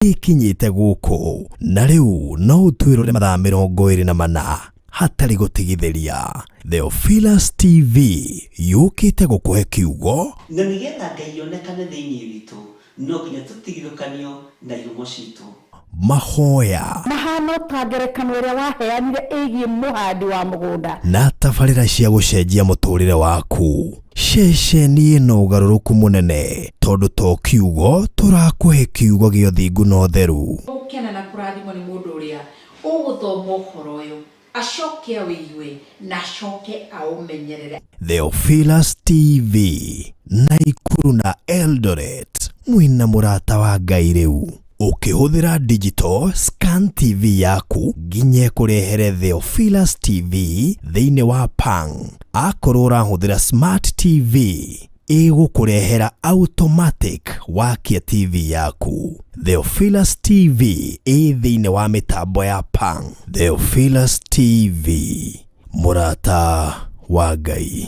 Nĩĩkinyĩte gũkũ na rĩu no ũtwĩrore mathaa 24 hatarĩ gũtigithĩria. Theophilus TV yũkĩte gũkũhe kiugo. Na nĩgetha Ngai onekane thĩinĩ witũ, no nginya tũtigithũkanio na ihumo citũ. Mahoya. Mahaana o ta ngerekano ĩrĩa waheanire ĩgiĩ mũhandi wa mũgũnda. Na tabarĩra cia gũcenjia mũtũrĩre waku. Ceceni ĩna ũgarũrũku mũnene tondũ to kiugo tũrakũhe kiugo gĩa ũthingu na ũtheru. Gũkena na kũrathimwo nĩ mũndũ ũrĩa ũgũthoma ũhoro ũyũ, acoke aũigue, na acoke aũmenyerere. Theophilus TV, Naikuru na Eldoret, mwĩna mũrata wa Ngai rĩu. Ũkĩhũthĩra digital scan TV yaku nginya ĩkũrehere Theophilus TV thĩinĩ wa Pang. Akorwo ũrahũthĩra smart TV ĩgũkũrehera automatic wakia TV yaku. Theophilus TV ĩ thĩinĩ wa mĩtambo ya Pang. Theophilus TV, mũrata wa Ngai.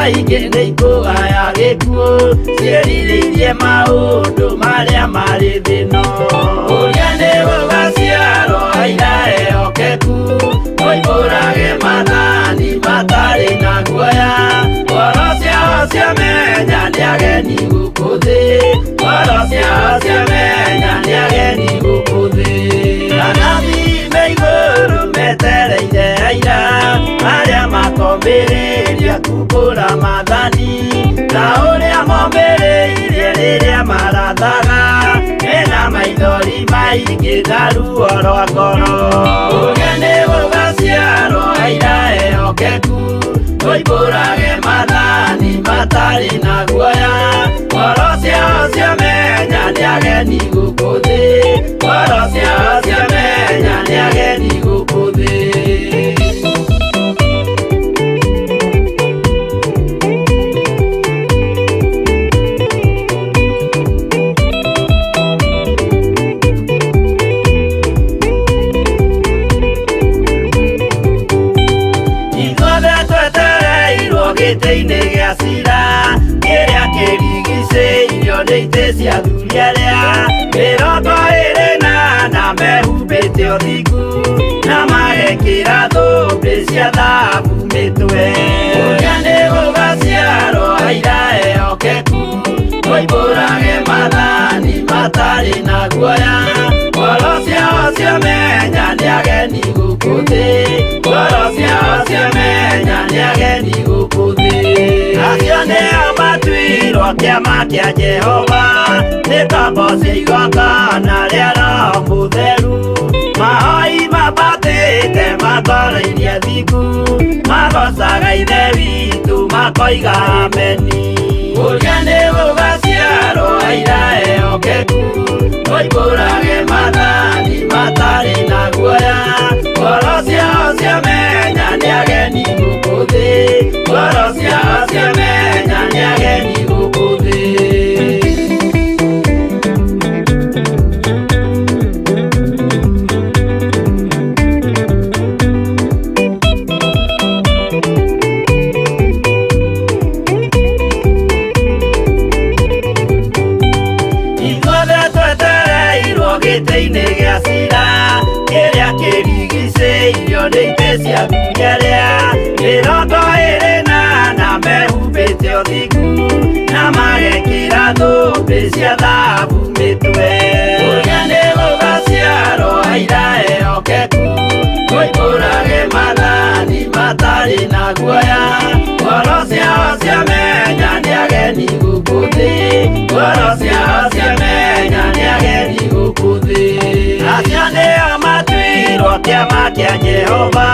Aingĩ nĩ ikũgaya gĩkuũ ciĩrirĩirie maũndũ marĩa marĩ thĩno. Ũrĩa nĩ gũgaciarwo aira ehokeku moimbũrage maathani matarĩ na guoya. Ngoro ciao ciamenya nĩ ageni gũkũ thĩ, ngoro ciao ciamenya nĩ ageni gũkũ thĩ. Anabii me igũrũ metereire aira arĩa makombĩrĩria kumbũra maathani ta ũrĩa mombĩrĩirie rĩrĩa marathaga mena maithori maingĩ na ruo rwa ngoro. Ũrĩa nĩ gũgaciarwo aira ehokeku moimbũrage maathani matarĩ na guoya. Ngoro ciao ciamenya nĩ ageni gũkũ thĩ, ngoro ciao ciamenya nĩ ageni gũkũ thĩ. Ithuothe twetereirwo gĩtĩ-inĩ gĩa cira kĩrĩa kĩrigicĩirio nĩ itĩ cia athuri arĩa 24 mehumbĩte ũthingu na magekĩra thũmbĩ cia thahabu mĩtwe. Ũrĩa nĩ gũgaciarwo aira ehokeku moimbũrage maathani matarĩ na guoya. Ngoro ciao ciamenya nĩ ageni gũkũ thĩ, ngoro ciao ciamenya nĩ ageni gũkũ thĩ. Acio nĩo matuirwo kĩama kĩa Jehova nĩ ngombo cia igongona rĩa Roho Mũtheru. Mahoi mambatĩte makoroirie thingu magocaga Ithe witũ makoiga ameni. Ũrĩa nĩ gũgaciarwo aira ehokeku moimbũrage maathani matarĩ na guoya. Ngoro ciao ciamenya nĩ ageni gũkũ thĩ, ngoro ciao ciamenya nĩ ageni gũkũ thĩ. Ithuothe twetereirwo gĩtĩ-inĩ gĩa cira kĩrĩa kĩrigicĩirio nĩ itĩ cia athuri arĩa 24 mehumbĩte ũthingu na magekĩra thũmbĩ cia thahabu mĩtwe. Ũrĩa nĩ gũgaciarwo aira ehokeku moimbũrage maathani matarĩ na guoya. Ngoro ciao ciamenya nĩ ageni gũkũ thĩ, ngoro ciao ciamenya nĩ ageni gũkũ thĩ. Acio nĩo matuirwo kĩama kĩa Jehova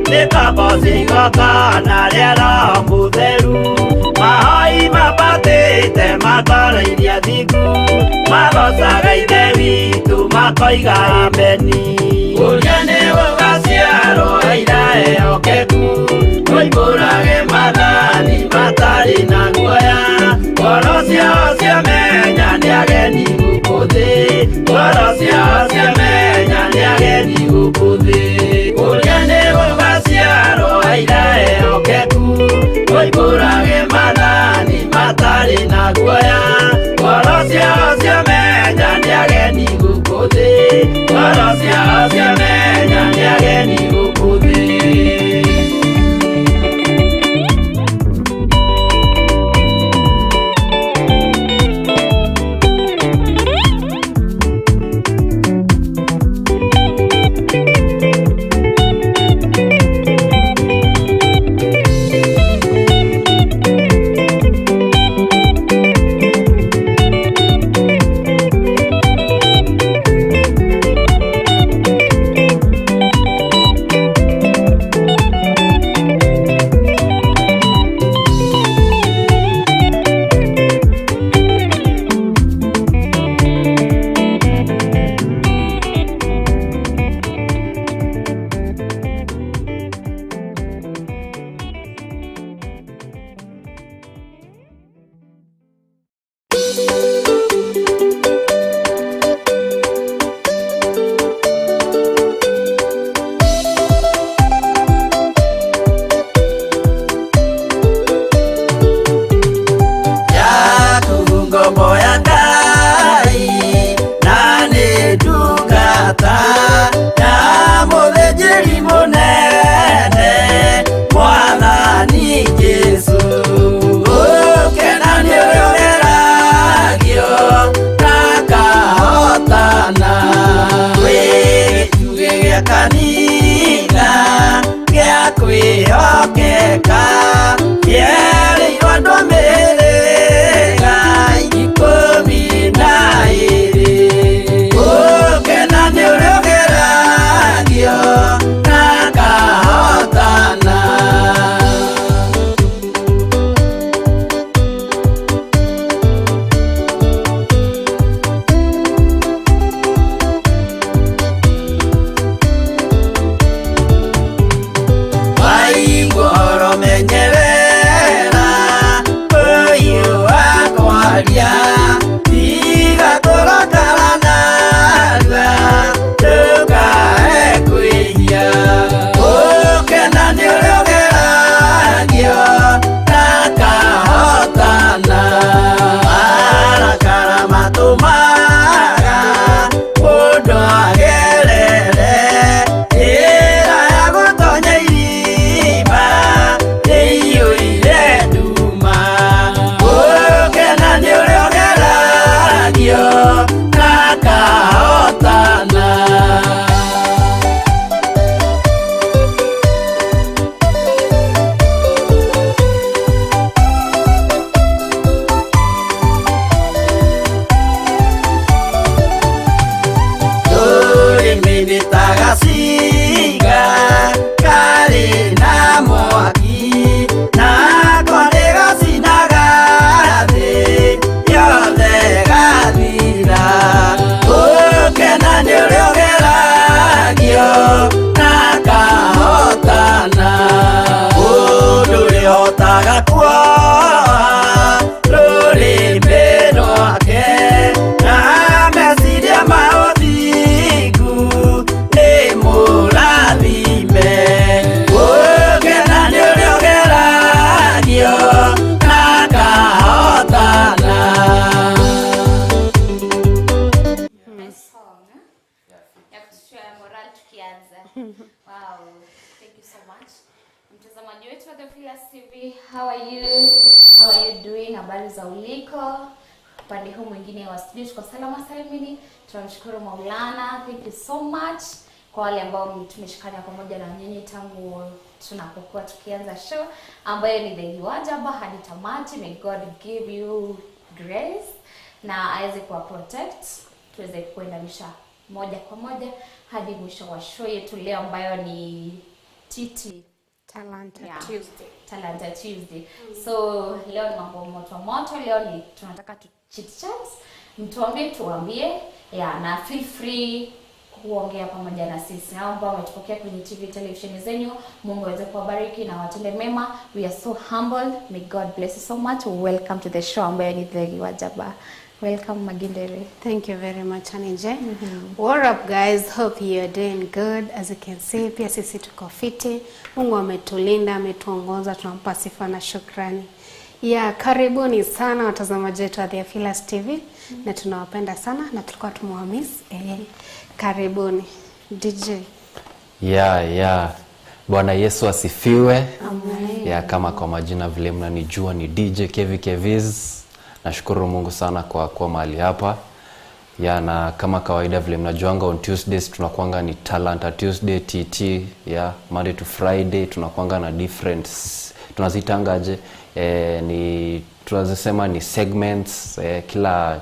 nĩ ngombo cia igongona rĩa Roho Mũtheru. Mahoi mambatĩte makoroirie thingu magocaga Ithe witũ makoiga ameni. Ũrĩa nĩ gũgaciarwo aira ehokeku moimbũrage maathani matarĩ na guoya. Ngoro ciao ciamenya nĩ ageni gũkũ thĩ, ngoro ciao ciamenya nĩ ageni gũkũ thĩ. Ũrĩa nĩ gũgaciarwo aira ehokeku moimbũrage maathani matarĩ na guoya. Ngoro ciao ciamenya nĩ ageni gũkũ thĩ, ngoro ciao ciamenya nĩ ageni gũkũ thĩ. Mtazamaji wetu wa The Villas TV, how are you? How are you doing? Habari za uliko? Upande huu mwingine wa studio tuko salama salimini. Tunamshukuru Maulana. Thank you so much kwa wale ambao tumeshikana pamoja na nyinyi tangu tunapokuwa tukianza show ambayo ni The Iwajaba hadi tamati. May God give you grace na aweze kuwa protect tuweze kuendanisha moja kwa moja hadi mwisho wa show yetu leo ambayo ni TT Talanta Yeah. Tuesday. Talanta Tuesday. So leo ni mambo moto moto, leo ni tunataka tu chit chat, mtuambie tuambie, yeah, na feel free kuongea pamoja na sisi. Hao ambao wametupokea kwenye TV televisheni zenyu, Mungu aweze kuwabariki na watende mema. We are so humbled. May God bless you so much. Welcome to the show ambayo ni The Iwajaba. Welcome Magindere. Thank you very much, Anije. What up guys? Hope you are doing good. As you can see, pia sisi tuko fiti. Mungu ametulinda, ametuongoza, tunampa sifa na shukrani. Yeah, karibuni sana watazamaji wetu wa Theophilus TV na tunawapenda sana na tulikuwa tumewamiss. Karibuni. DJ. Yeah. Bwana Yesu asifiwe. Amen. Yeah, kama kwa majina vile mnanijua ni DJ Kevi Keviz. Nashukuru Mungu sana kwa kuwa mahali hapa. Yeah, na kama kawaida vile mnajuanga on Tuesdays tunakuanga ni Talanta Tuesday TT, yeah, Monday to Friday tunakuanga na different tunazitangaje ni tunazisema ni segments kila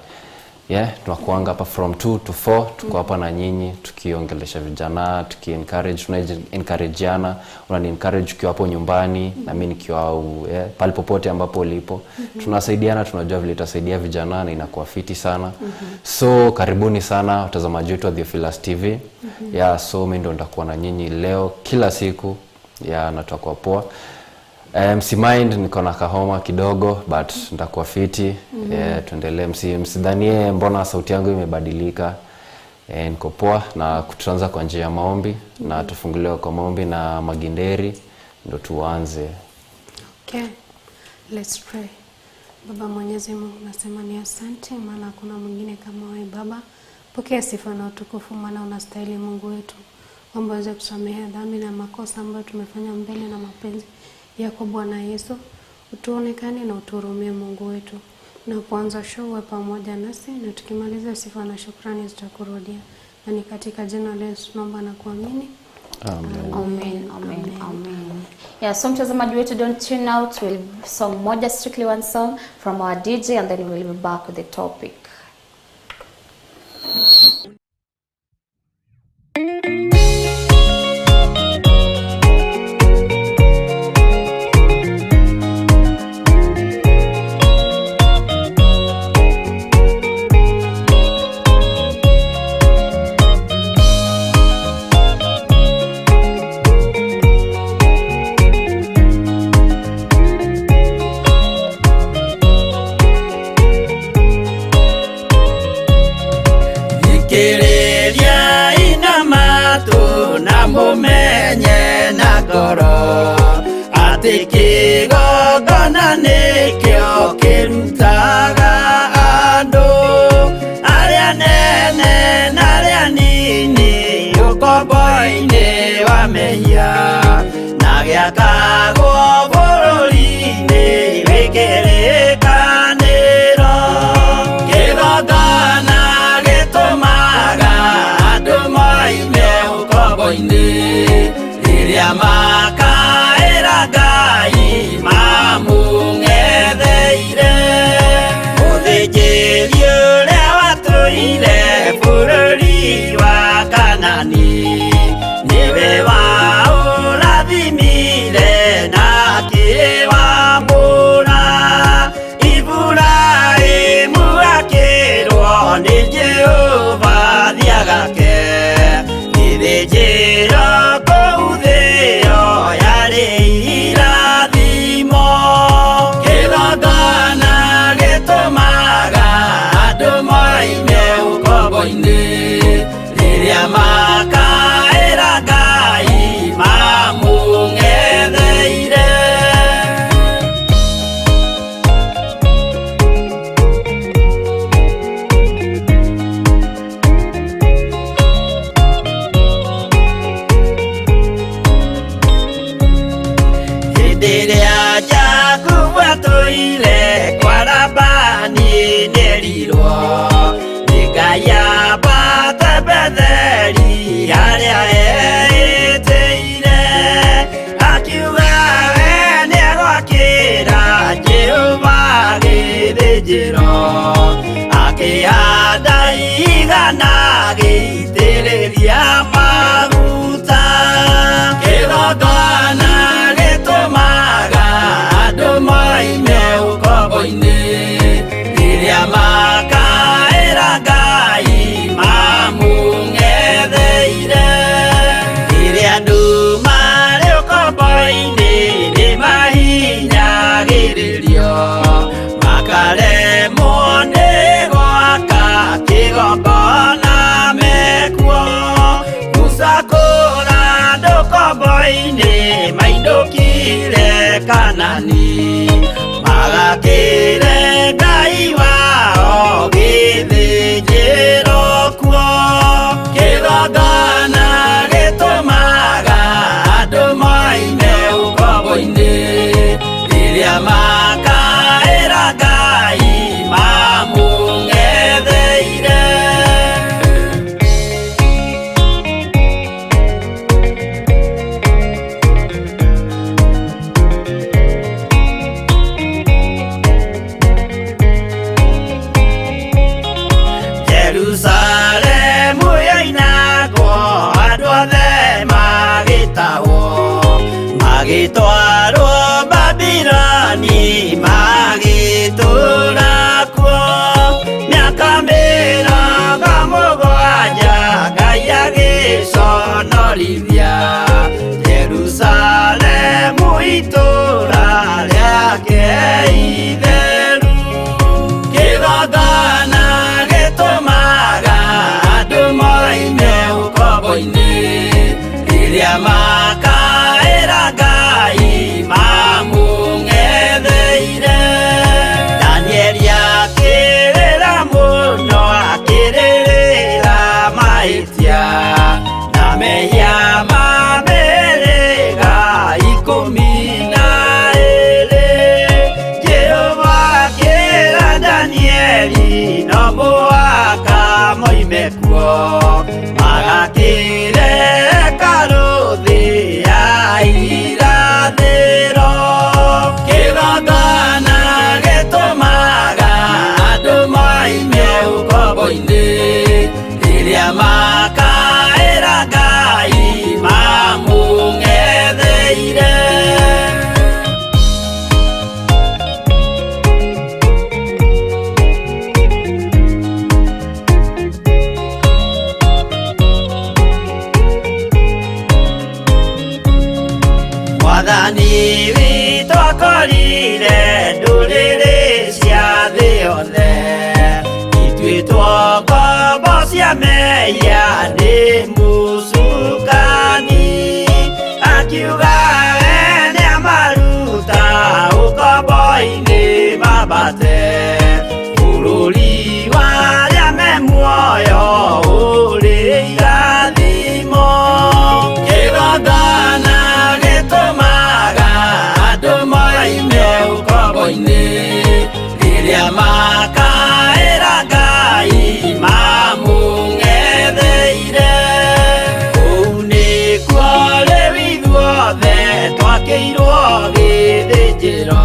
yeah, tunakuanga hapa from 2 to 4 tuko hapa na nyinyi tukiongelesha vijana, tuki-encourage, tuna-encourageana, unani encourage ukiwa hapo nyumbani na mimi nikiwa au yeah, pale popote ambapo ulipo. Tunasaidiana, tunajua vile itasaidia vijana na inakuwa fiti sana. So karibuni sana watazamaji wetu wa Theophilus TV. Yeah, so mimi ndo nitakuwa na nyinyi leo kila siku. Yeah, na tutakuwa poa. Msimind niko na kahoma kidogo but nitakuwa fiti. Tuendelee, msidhanie mbona sauti yangu imebadilika. Niko poa na tutaanza kwa njia ya maombi na tufunguliwe kwa maombi na Maginderi ndo tuanze. Okay, let's pray. Baba Mwenyezi Mungu, nasema ni asante, maana hakuna mwingine kama wewe Baba. Pokea sifa na utukufu, maana unastahili Mungu wetu, kwamba uweze kusamehe dhambi na makosa ambayo tumefanya mbele na mapenzi yako Bwana Yesu. Utuonekane na utuhurumie Mungu wetu. Unapoanza show uwe pamoja nasi, na tukimaliza sifa na shukrani zitakurudia. Na ni katika jina la Yesu tunaomba na kuamini. Amen. Amen, amen, amen. Yeah, so mtazamaji wetu, don't tune out. We'll song moja, strictly one song from our DJ and then we'll be back with the topic. Thikĩrĩria ina matũ na mũmenye na ngoro atĩ kĩgongona nĩkĩo kĩrutaga andũ arĩa nene na arĩa nini ũkombo-inĩ wa mehia na gĩakagwo bũrũri-inĩ wĩ kĩrĩkanĩro. Kĩgongona gĩtũmaga andũ moime ũkombo-inĩ rĩrĩa makaĩra Ngai mamũng'etheire. Mũthĩnjĩri ũrĩa watũire bũrũri wa Kanani nĩwe waũrathimire gĩthĩnjĩro akĩhanda igana gĩitĩrĩria maguta kĩgongona gĩtũmaga andũ moime ũkombo-inĩ rĩrĩa makaĩra Ngai mamũng'etheire rĩrĩa andũ marĩ ũkombo-inĩ nĩmahinyagĩrĩrio makaremwo nĩ gwaka kĩgongona mekuo Musa kũra andũ ũkombo-inĩ mainũkire Kanani magakĩre Ngai wao gĩthĩnjĩro kuo kĩgongona gĩtũmaga andũ moime ũkombo-inĩ rĩrĩa makaĩra Ngai mamũng'etheire. Jerusalemu yoinagwo andũ othe magĩtahwo magĩtwarwo Babiloni magĩtũũra kuo mĩaka 70 Ngai agĩconorithia Jerusalemu itũũra rĩake itheru kĩgongona gĩtũmaga andũ moime ũkombo-inĩ rĩrĩa makaĩra Ngai mamũng'etheire Danieli akĩrĩra mũno akĩrĩrĩra mahĩtia na mehia ma mĩhĩrĩga 12 Jehova akĩra Danieli no mũhaka moime kuo magakĩre hekarũ thĩ ya irathĩro kĩgongona gĩtũmaga andũ moime ũkombo-inĩ rĩrĩa makaĩra Ngai mamũng'etheire. Mwathani witũ akorire ndũrĩrĩ cia thĩ yothe ituĩtwo ngombo cia mehia nĩ mũcukani akiuga we nĩamaruta ũkombo-inĩ mambate bũrũri wa arĩa me muoyo ũrĩ irathimo kĩgongona gĩtũmaga andũ moime ũkombo-inĩ rĩrĩa makaĩra Ngai mamũng'etheire kũu nĩkuo rĩu ithuothe twakĩirwo gĩthĩnjĩro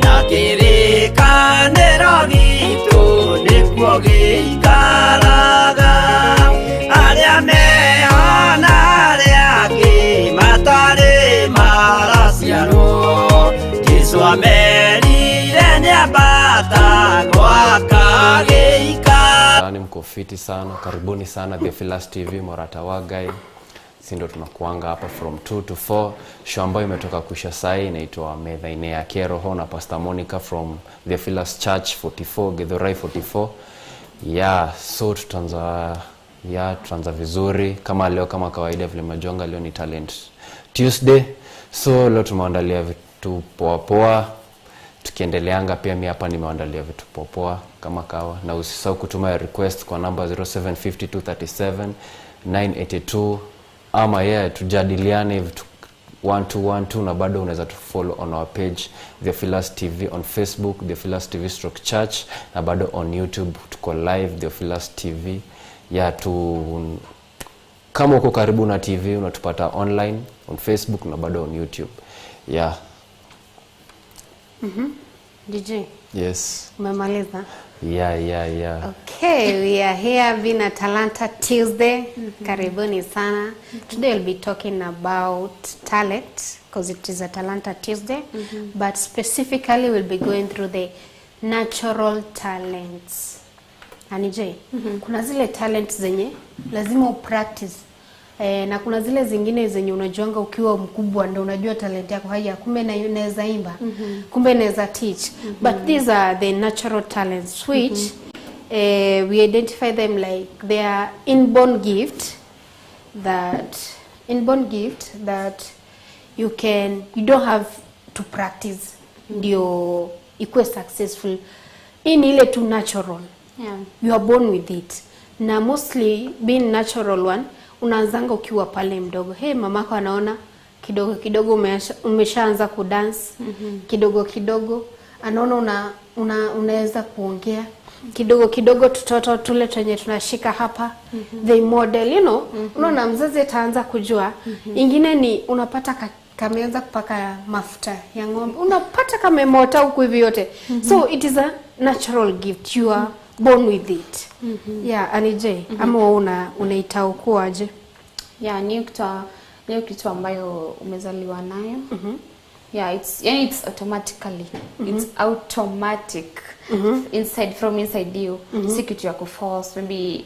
na kĩrĩkanĩro gitũ nĩkuo gĩikaraga arĩa meho na arĩa angĩ matarĩ maraciarwo Jesũ amerire nĩambata gwaka gĩikaro. Ni mko fiti sana, karibuni sana Theophilus TV, Morata Wagai. Si ndo tunakuanga hapa from 2 to 4. Show ambayo imetoka kuisha sai inaitwa Methaine ya Kiroho na Pastor Monica from Theophilus Church 44 Githurai 44. Yeah, so tutaanza vizuri kama leo, kama kawaida vile majonga, leo ni Talent Tuesday. So leo tumeandalia vitu poa poa. Tukiendeleanga pia mimi hapa nimeandalia vitu poa poa kama kawa, na usisahau kutuma request kwa namba 075237 982 ama tujadiliane vitu 1212, na bado unaweza tufollow on our page Theophilus TV on Facebook, Theophilus TV stroke Church, na bado on YouTube tuko live Theophilus TV. Kama uko karibu na TV unatupata online on Facebook na bado on YouTube. DJ. Yes. Umemaliza? Yeah. Okay, we are here being a Talanta Tuesday. Karibuni sana. Today we'll be talking about talent because it is a Talanta Tuesday. But specifically we'll be going through the natural talents. Anije, kuna zile talents zenye lazima upractice. Na kuna zile zingine zenye unajuanga ukiwa mkubwa ndio unajua talent yako, haya kumbe naweza imba, kumbe naweza teach. But these are the natural talents which we identify them like they are inborn gift that you don't have to practice ndio ikuwe successful. Hii ni ile tu natural. Yeah. You are born with it. Na mostly being natural one unaanzanga ukiwa pale mdogo. Hey, mamako anaona kidogo kidogo umeshaanza kudance. Kidogo kidogo anaona unaweza kuongea. Kidogo kidogo tutoto tule twenye tunashika hapa. They model, you know. Unaona mzazi ataanza kujua. Ingine ni unapata kameanza kupaka mafuta ya ng'ombe. Unapata kamemota huku hivi yote. So it is a natural gift. You are born with it. Yeah, Anije, ama unaita ukuaje? Yeah, ni kitu ambayo umezaliwa nayo. Yeah, it's automatically. It's automatic. Inside, from inside you. Si kitu ya kuforce. Maybe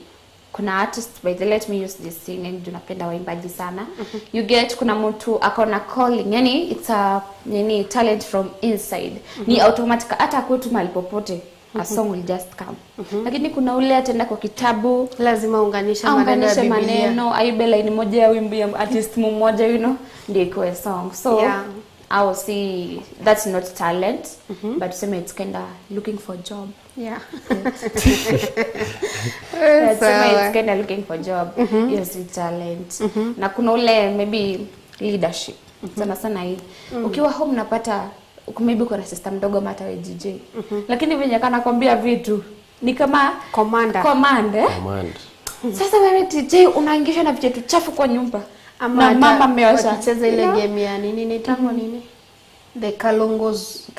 kuna artist, by the let me use this thing, and tunapenda waimbaji sana. You get kuna mtu akona calling, yani it's a talent from inside. Ni automatic, hata kwetu mahali popote. A song will just come. Lakini kuna ule atenda kwa kitabu lazima unganishe maneno ya Biblia. Maneno, aibe line moja ya wimbo ya artist mmoja, you know, ndio ikuwe song. So yeah. I will see that's not talent, but sema it's kind of looking for job. Yeah. Sema it's kind of looking for job. Yes, it's talent. Na kuna ule maybe leadership. Sana sana hii. Ukiwa home unapata maybe uko na sister mdogo ama hata wewe DJ. Lakini venye kana kwambia vitu ni kama commander. Command. Sasa wewe DJ unaingisha na vitu chafu kwa nyumba. Ama na mama ameosha. Wakicheza ile game ya nini ni tango nini? The Kalongos.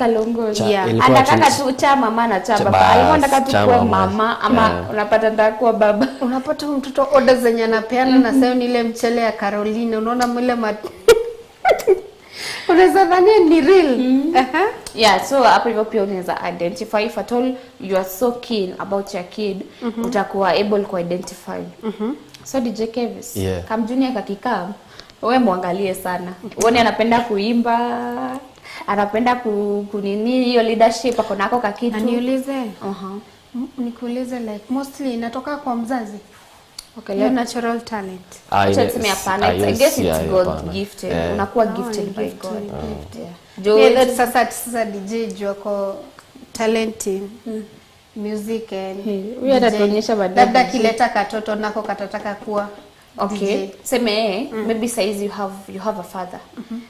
Yeah. Anataka tu cha mama na cha baba. Alikuwa anataka tu kuwa mama ama unapata nataka kuwa baba. Unapata mtoto order zenye anapeana na sasa ni ile mchele ya Caroline. Unaona mle unaweza dhania ni real. Yeah, so hapo hivyo pia unaweza identify if at all you are so keen about your kid, utakuwa able ku identify. So DJ Kevis, yeah. Kam Junior kakikaa, wewe muangalie sana. Uone anapenda kuimba, anapenda kunini hiyo leadership ako nako kakitu. Niulize. Nikuulize like mostly inatoka kwa mzazi. Okay, your natural talent. I guess it's God gifted. Unakuwa gifted by God. Yeah, that sasa DJ juu talent in music and huyu atatuonyesha baadaye. Labda kileta katoto nako katataka kuwa okay. Sema maybe size you have a father.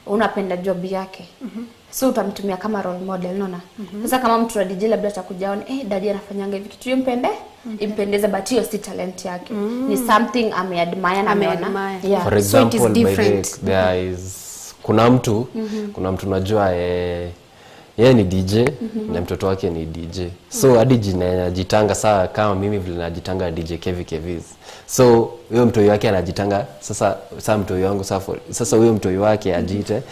Unapenda job yake. So utamtumia kama role model, unaona? Sasa kama mtu wa DJ labda atakuja on, daddy anafanyanga hivi kitu impende, impendeze, but hiyo si talent yake. Ni something ameadmire na ameona. Yeah. For example, so it is different. There is kuna mtu najua yeye ni DJ na mtoto wake ni DJ. So hadi jina anajitanga saa kama mimi vile najitanga DJ Kevi Kevis. So huyo mtoto wake anajitanga sasa mtoto wangu sasa huyo mtoto wake ajiite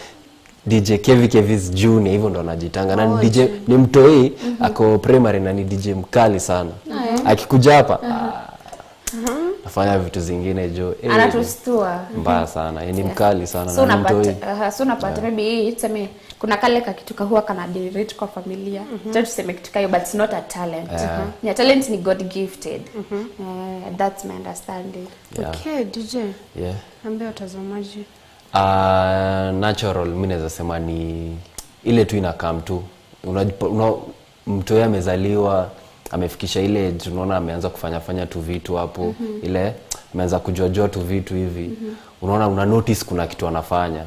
DJ Kevi Kevis Junior, hivyo ndo anajitanga. Na DJ ni mtoi ako primary na ni DJ mkali sana. Akikuja hapa afanya vitu zingine jo. Anatustua. Mbaya sana. Ni mkali sana so na mtoi. So unapata maybe tuseme kuna kale ka kitu huwa kana generate kwa familia. Sasa tuseme kitu kayo, but it's not a talent. Yeah, talent ni God gifted. That's my understanding. Yeah. Okay, DJ. Yeah. Ambia watazamaji. Natural mimi naweza sema ni ile tu inakam tu. Mtu amezaliwa amefikisha ile age, unaona ameanza kufanya tu vitu hapo, ile ameanza kujua tu vitu hivi. Unaona una notice kuna kitu anafanya.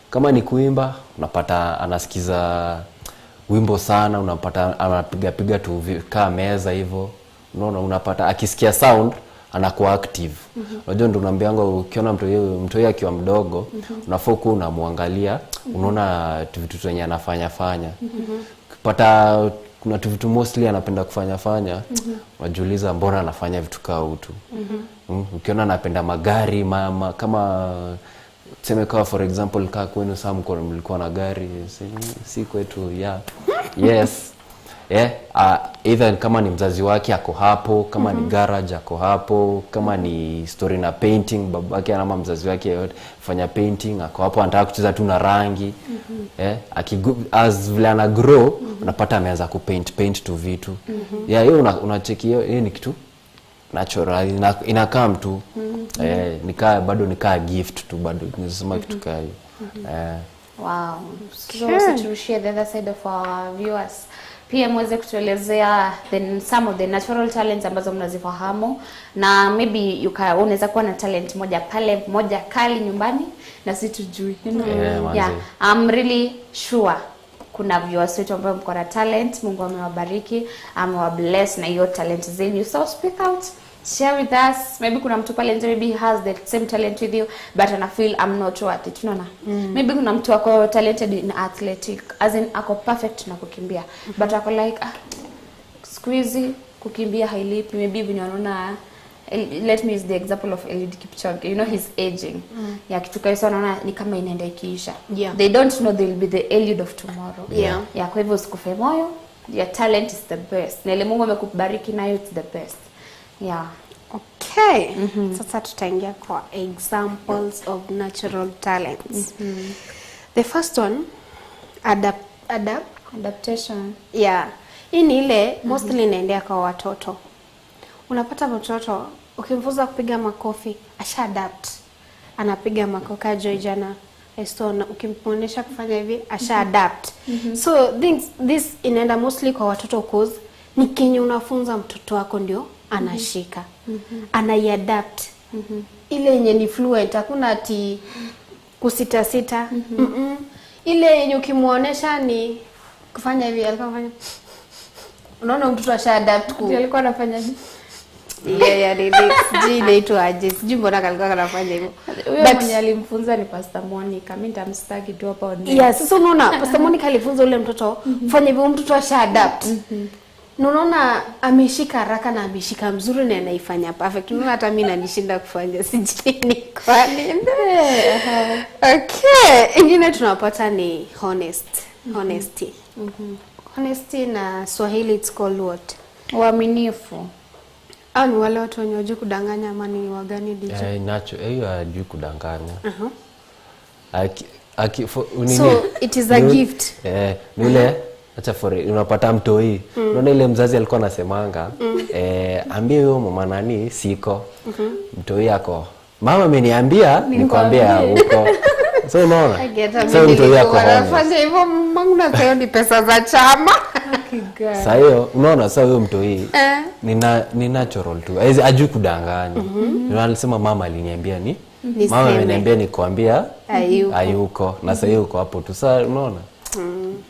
Kama ni kuimba, unapata anasikiza wimbo sana, unapata anapiga piga tu kaa meza hivyo. Unaona unapata akisikia sound anakuwa active. Unajua ndio unaambianga ukiona mtu akiwa mdogo unafaa kuwa unamwangalia, unaona vitu zenye anafanya fanya. Ukipata kuna vitu mostly anapenda kufanya fanya, unajiuliza mbona anafanya vitu kaa utu. Ukiona anapenda magari mama, kama tuseme kwa for example kaa kwenu saa mlikuwa na gari, si kwetu, yeah. Yes. Yeah, either kama ni mzazi wake ako hapo, kama ni garage ako hapo, kama ni story na painting babake ama mzazi wake yote fanya painting ako hapo, anataka kucheza tu na rangi. As vile ana grow unapata ameanza ku paint tu vitu. Yeah, hiyo unacheki hiyo ni kitu natural, inakaa mtu. Nikaa bado nikaa gift tu bado nisema kitu kaa hiyo. Wow. So to share the other side of our viewers, pia mweze kutuelezea some of the natural talents ambazo mnazifahamu, na maybe you can unaweza kuwa na talent moja pale moja kali nyumbani na si tujui. Yeah, I'm really sure kuna viewers wetu ambao mko na talent, Mungu amewabariki, amewabless na hiyo talent zenu. So speak out, share with us. Maybe kuna mtu pale nje maybe he has the same talent with you but ana feel I'm not worth it. Unaona? Maybe kuna mtu ako talented in athletic, as in ako perfect na kukimbia, but ako like squeezy kukimbia hailipi. Maybe unaona, let me use the example of Eliud Kipchoge, you know he's aging. Yeah, kitu kaisa unaona ni kama inaenda ikiisha. They don't know they'll be the Eliud of tomorrow. Yeah, kwa hivyo usikufe moyo. Your talent is the best. Na ile Mungu amekubariki nayo, it's the best. Yeah. Okay. Sasa tutaingia kwa examples of natural talents. The first one, adaptation. Yeah. Hii ni ile mostly inaendea kwa watoto. Unapata mtoto ukimfunza kupiga makofi, asha adapt. Anapiga makofi Joy jana. So ukimponesha kufanya hivi, asha adapt. So this inaenda mostly kwa watoto cause ni kenye unafunza mtoto wako ndio anashika. Anaiadapt. Ile yenye ni fluent, hakuna ati kusita sita. Ile yenye ukimuonesha ni kufanya hivi, alikuwa anafanya. Unaona mtoto asha adapt ku. Alikuwa anafanya hivi. Yeah, sijui inaitwa aje. Sijui mbona alikuwa anafanya hivyo. Huyo mwenye alimfunza ni Pastor Monica. Mimi nitamstaki tu hapa on. Yeah, sasa unaona Pastor Monica alifunza ule mtoto kufanya hivyo, mtoto asha adapt. Unaona ameshika haraka na ameshika mzuri na anaifanya perfect. Unaona hata mimi nanishinda kufanya, sijui ni kwa nini. Okay, ingine tunapata ni honesty. Honesty na Swahili it's called what? Uaminifu. Au ni wale watu wenye hawajui kudanganya ama ni wagani DJ? Hiyo hajui kudanganya. So it is a gift. Ni ile acha for unapata mtoi. Unaona ile mzazi alikuwa anasemanga, ambie huyo mama nani siko. Mtoi yako, mama ameniambia nikwambia huko. So unaona? So mtoi yako anafanya hivyo, mamangu na sayo ni pesa za chama. Sasa hiyo unaona, sasa huyo mtoi ni natural tu. Hajui kudanganya. Ndio alisema mama aliniambia ni mama ameniambia nikwambia hayuko. Na sasa hiyo uko hapo tu. Sasa unaona?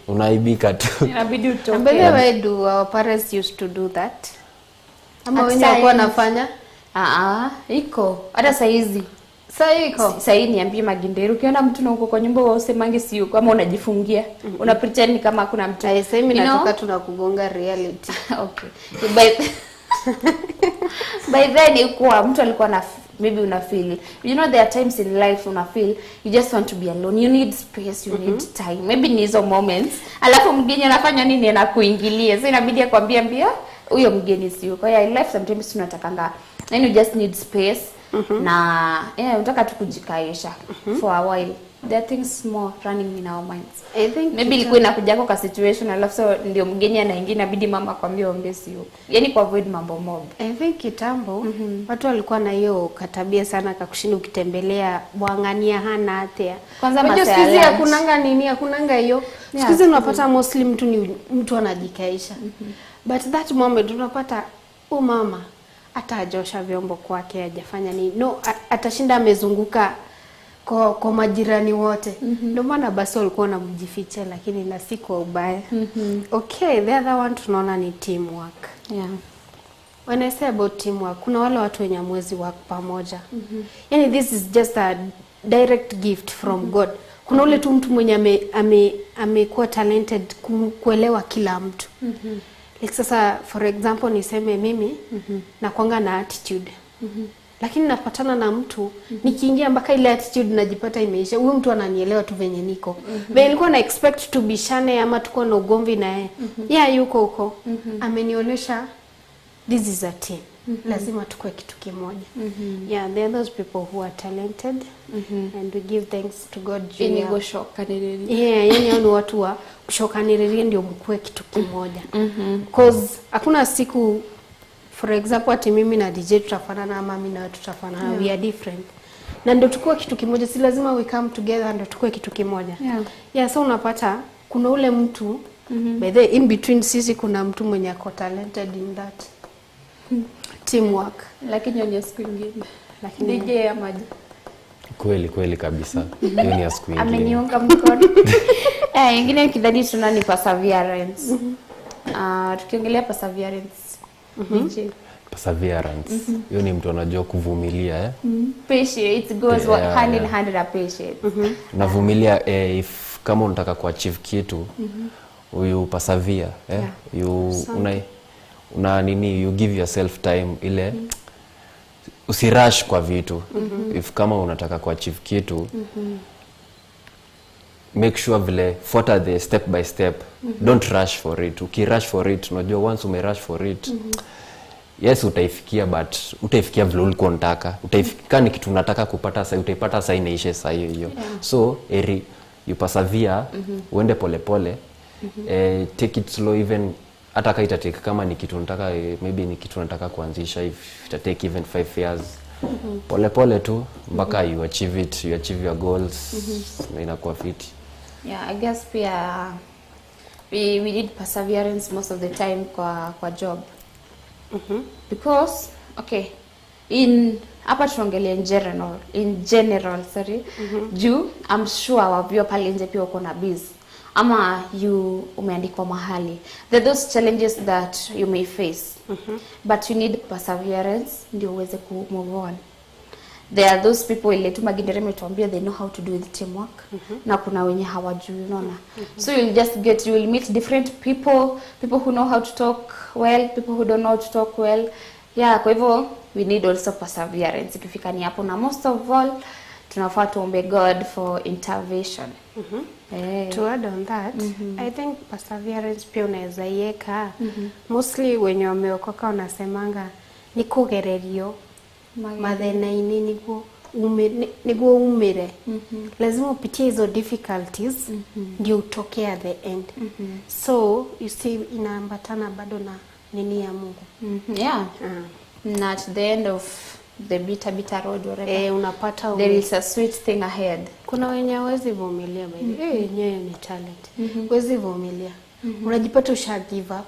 Unaibika tu. Inabidi utoke. Mbele why do our parents used to do that? Ama wenyewe walikuwa wanafanya? Iko. Hata saa hizi. Saa iko. Saa hii niambie Maginderu, ukiona mtu na uko kwa nyumba wewe usemange si yuko ama unajifungia. Una pretend kama hakuna mtu. Sasa mimi natoka tunakugonga reality. Okay. By then ikuwa mtu alikuwa na maybe una feel, you know there are times in life una feel you just want to be alone, you need space, you need time. Maybe ni hizo moments. Alafu mgeni anafanya nini, anakuingilia. So inabidi akwambie mbia huyo mgeni si yuko. Yeah, in life sometimes tunatakanga, and you just need space. Na unataka tu kujikaisha for a while. There are things more running in our minds. I think maybe ilikuwa inakuja kwa situation alafu so ndio mgeni anaingia, inabidi mama akwambie ombe si yuko. Yaani ku avoid mambo mob. I think kitambo watu walikuwa na hiyo katabia sana kakushinda ukitembelea bwangania hana atea. Kwanza masaa masaa siku hizi ya hakunanga nini, hakunanga hiyo. Siku hizi unapata mostly mtu ni mtu anajikaisha. But that moment unapata mama hata hajosha vyombo kwake, hajafanya nini. No, atashinda amezunguka kwa majirani wote. Ndio maana basi walikuwa wanamjificha, lakini na si kwa ubaya. Okay, the other one tunaona ni teamwork. Yeah. When I say about teamwork, kuna wale watu wenye hamwezi work pamoja. Yani this is just a direct gift from God. Kuna ule tu mtu mwenye amekuwa talented kuelewa kila mtu. Like sasa for example niseme mimi nakuanga na attitude. Lakini napatana na mtu nikiingia mpaka ile attitude najipata imeisha. Huyu mtu ananielewa tu venye niko. Venye nilikuwa na expect tubishane ama tuko na ugomvi na yeye. Yeah, yuko huko. Amenionyesha this is a team. Lazima tukue kitu kimoja. Yeah, there are those people who are talented and we give thanks to God juu Ini ya- gũcokanĩrĩria. Yeah, yani hao ni watu wa kushokaniriria ndio mkue kitu kimoja. Cause hakuna siku for example ati mimi na DJ tutafanana ama mimi na wewe tutafanana. We are different. Na ndio tukue kitu kimoja, si lazima we come together ndio tukue kitu kimoja. Yeah, so unapata kuna ule mtu by the way, in between sisi kuna mtu mwenye ako talented in that teamwork. Lakini hiyo ni ya siku ingine. Lakini DJ ama Kweli kweli kabisa. Hiyo ni ya siku ingine. ameniunga mkono. Ingine kidhani tuna ni perseverance. Tukiongelea perseverance. DJ. Perseverance. Hiyo ni mtu anajua kuvumilia eh. Patience, it goes hand in hand na patience. Unavumilia if kama unataka kuachieve kitu you persevere eh? You una nini, you give yourself time ile usirush kwa vitu. If kama unataka kuachieve kitu make sure vile fuata the step by step. Don't rush for it. Ukirush for it, unajua once ume rush for it yes utaifikia, but utaifikia vile ulikuwa unataka. Utaifikia ni kitu unataka kupata sasa, utaipata sasa inaishe sasa hiyo hiyo. So eri you persevere, uende pole pole. Take it slow, even hata kama itatake, kama ni kitu unataka maybe ni kitu unataka kuanzisha, if it take even 5 years pole pole tu mpaka you achieve it, you achieve your goals na inakuwa fiti. Yeah, I guess pia we need perseverance most of the time kwa job. Because okay, in hapa tunaongelea in general sorry. Juu I'm sure wavyo pale nje pia uko na biz ama you umeandikwa mahali, there are those challenges that you may face but you need perseverance ndio uweze ku move on. There are those people ile tu Magindere ametuambia they know how to do with teamwork na kuna wenye hawajui, unaona. So you'll just get, you will meet different people, people who know how to talk well, people who don't know how to talk well. Yeah, kwa hivyo we need also perseverance ikifika ni hapo, na most of all tunafaa tuombe God for intervention. To add on that, I think perseverance pia unaweza iweka. Mostly wenye wameokoka wanasemanga ni kugererio mathĩna-inĩ niguo umire. Lazima upitie hizo difficulties ndio utoke at the end. So you see inaambatana bado na nini ya Mungu. Yeah. Na at the end of the bitter road, whatever, unapata there is a sweet thing ahead. Kuna wenye hawezi vumilia by the way. Yenyewe ni talent. Huwezi vumilia. Unajipata usha give up.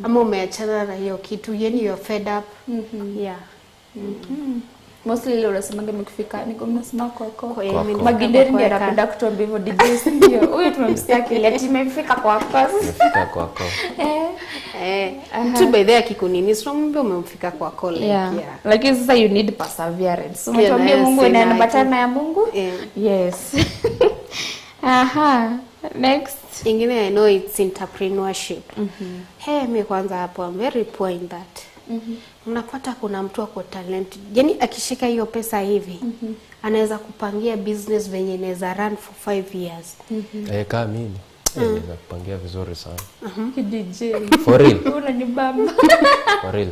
Ama umeachana na hiyo kitu, yani you are fed up. Yeah. Mostly ile unasemanga imekufika, niko mnasema kwako. Kwa hiyo Kwako. Maginderi ndiye Kwako. anapenda kutuambia hivyo DJ, si ndio? Huyu tumemsikia kile ati imefika kwako. Imefika kwako. Mtu by the way akikunini, sio mbe umemfika kwako like, yeah. Lakini sasa you need perseverance. So Yeah, umetuambia nayo Mungu sina inaambatana ya Mungu? Yeah. Yes. Aha. Next. Ingine I know it's entrepreneurship. Hey, mi kwanza hapo I'm very poor in that. Unapata kuna mtu ako talented. Yaani akishika hiyo pesa hivi, anaweza kupangia business venye inaweza run for 5 years. Kama mimi naweza kupangia vizuri sana. DJ. For real. Unanibamba. For real.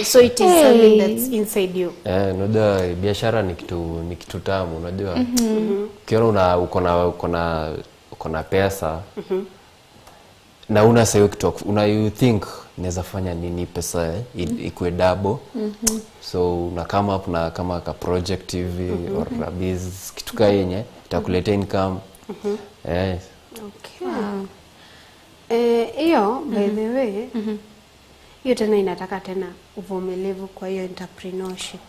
So it is something that's inside you. Unajua biashara ni kitu tamu, unajua. Ukiona uko na pesa na una sayo kitu, una you think naweza fanya nini pesa ikuwe double. So una come up na kama ka project hivi or a business kitu ka yenye itakuletea income. Okay. Hiyo by the way, hiyo tena inataka tena uvumilivu kwa hiyo entrepreneurship.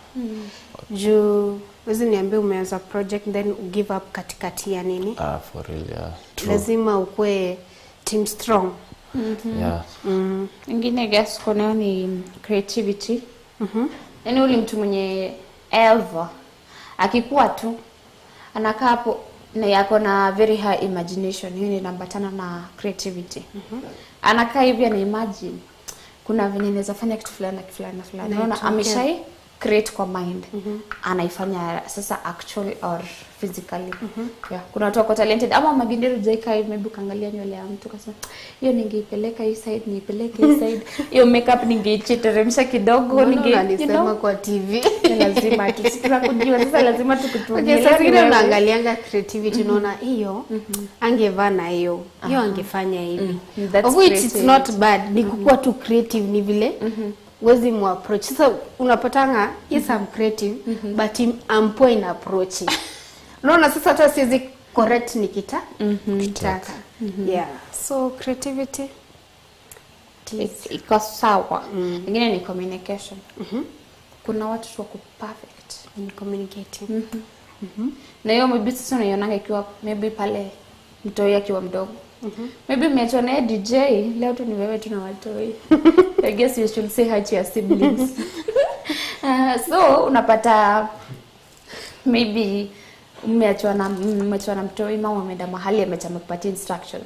Juu wezi niambie umeanza project then u give up katikati ya nini? For real, yeah. True. Lazima ukue team strong. Yeah. Ingine guess kuna ni creativity. Yaani ule mtu mwenye ever akikuwa tu anakaa hapo na yako na very high imagination, hiyo inaambatana na creativity. Anakaa hivi ana imagine kuna venye naweza fanya kitu fulani na kitu fulani na fulani. Unaona ameshai create kwa mind. Anaifanya sasa actual or physically. Yeah, kuna watu wako talented ama magindero jaika hivi maybe ukaangalia nywele ya mtu kasema hiyo ningeipeleka hii side, niipeleke hii side. Hiyo makeup ningeichiteremsha kidogo, ninge you know, kwa TV. Lazima tunakujua sasa, lazima tukutumie. Okay, sasa zingine unaangalianga creativity, unaona hiyo angevaa na hiyo, hiyo angefanya hivi. Of which it's not bad, ni kukua tu creative, ni vile wezi mu approach. Sasa unapatanga yes I'm creative but I'm poor in approaching. Unaona sasa hata siwezi correct nikitaka. Yeah. So creativity iko sawa. Ingine ni communication. Kuna watu wako perfect in communicating. Na hiyo maybe sasa unaionanga ikiwa maybe pale mtoi akiwa mdogo. Maybe umeachwa naye DJ, leo tu ni wewe tu na watoi. I guess you should say hi to your siblings. So unapata maybe umeachwa na mtoi, mama ameenda mahali amekupatia instructions.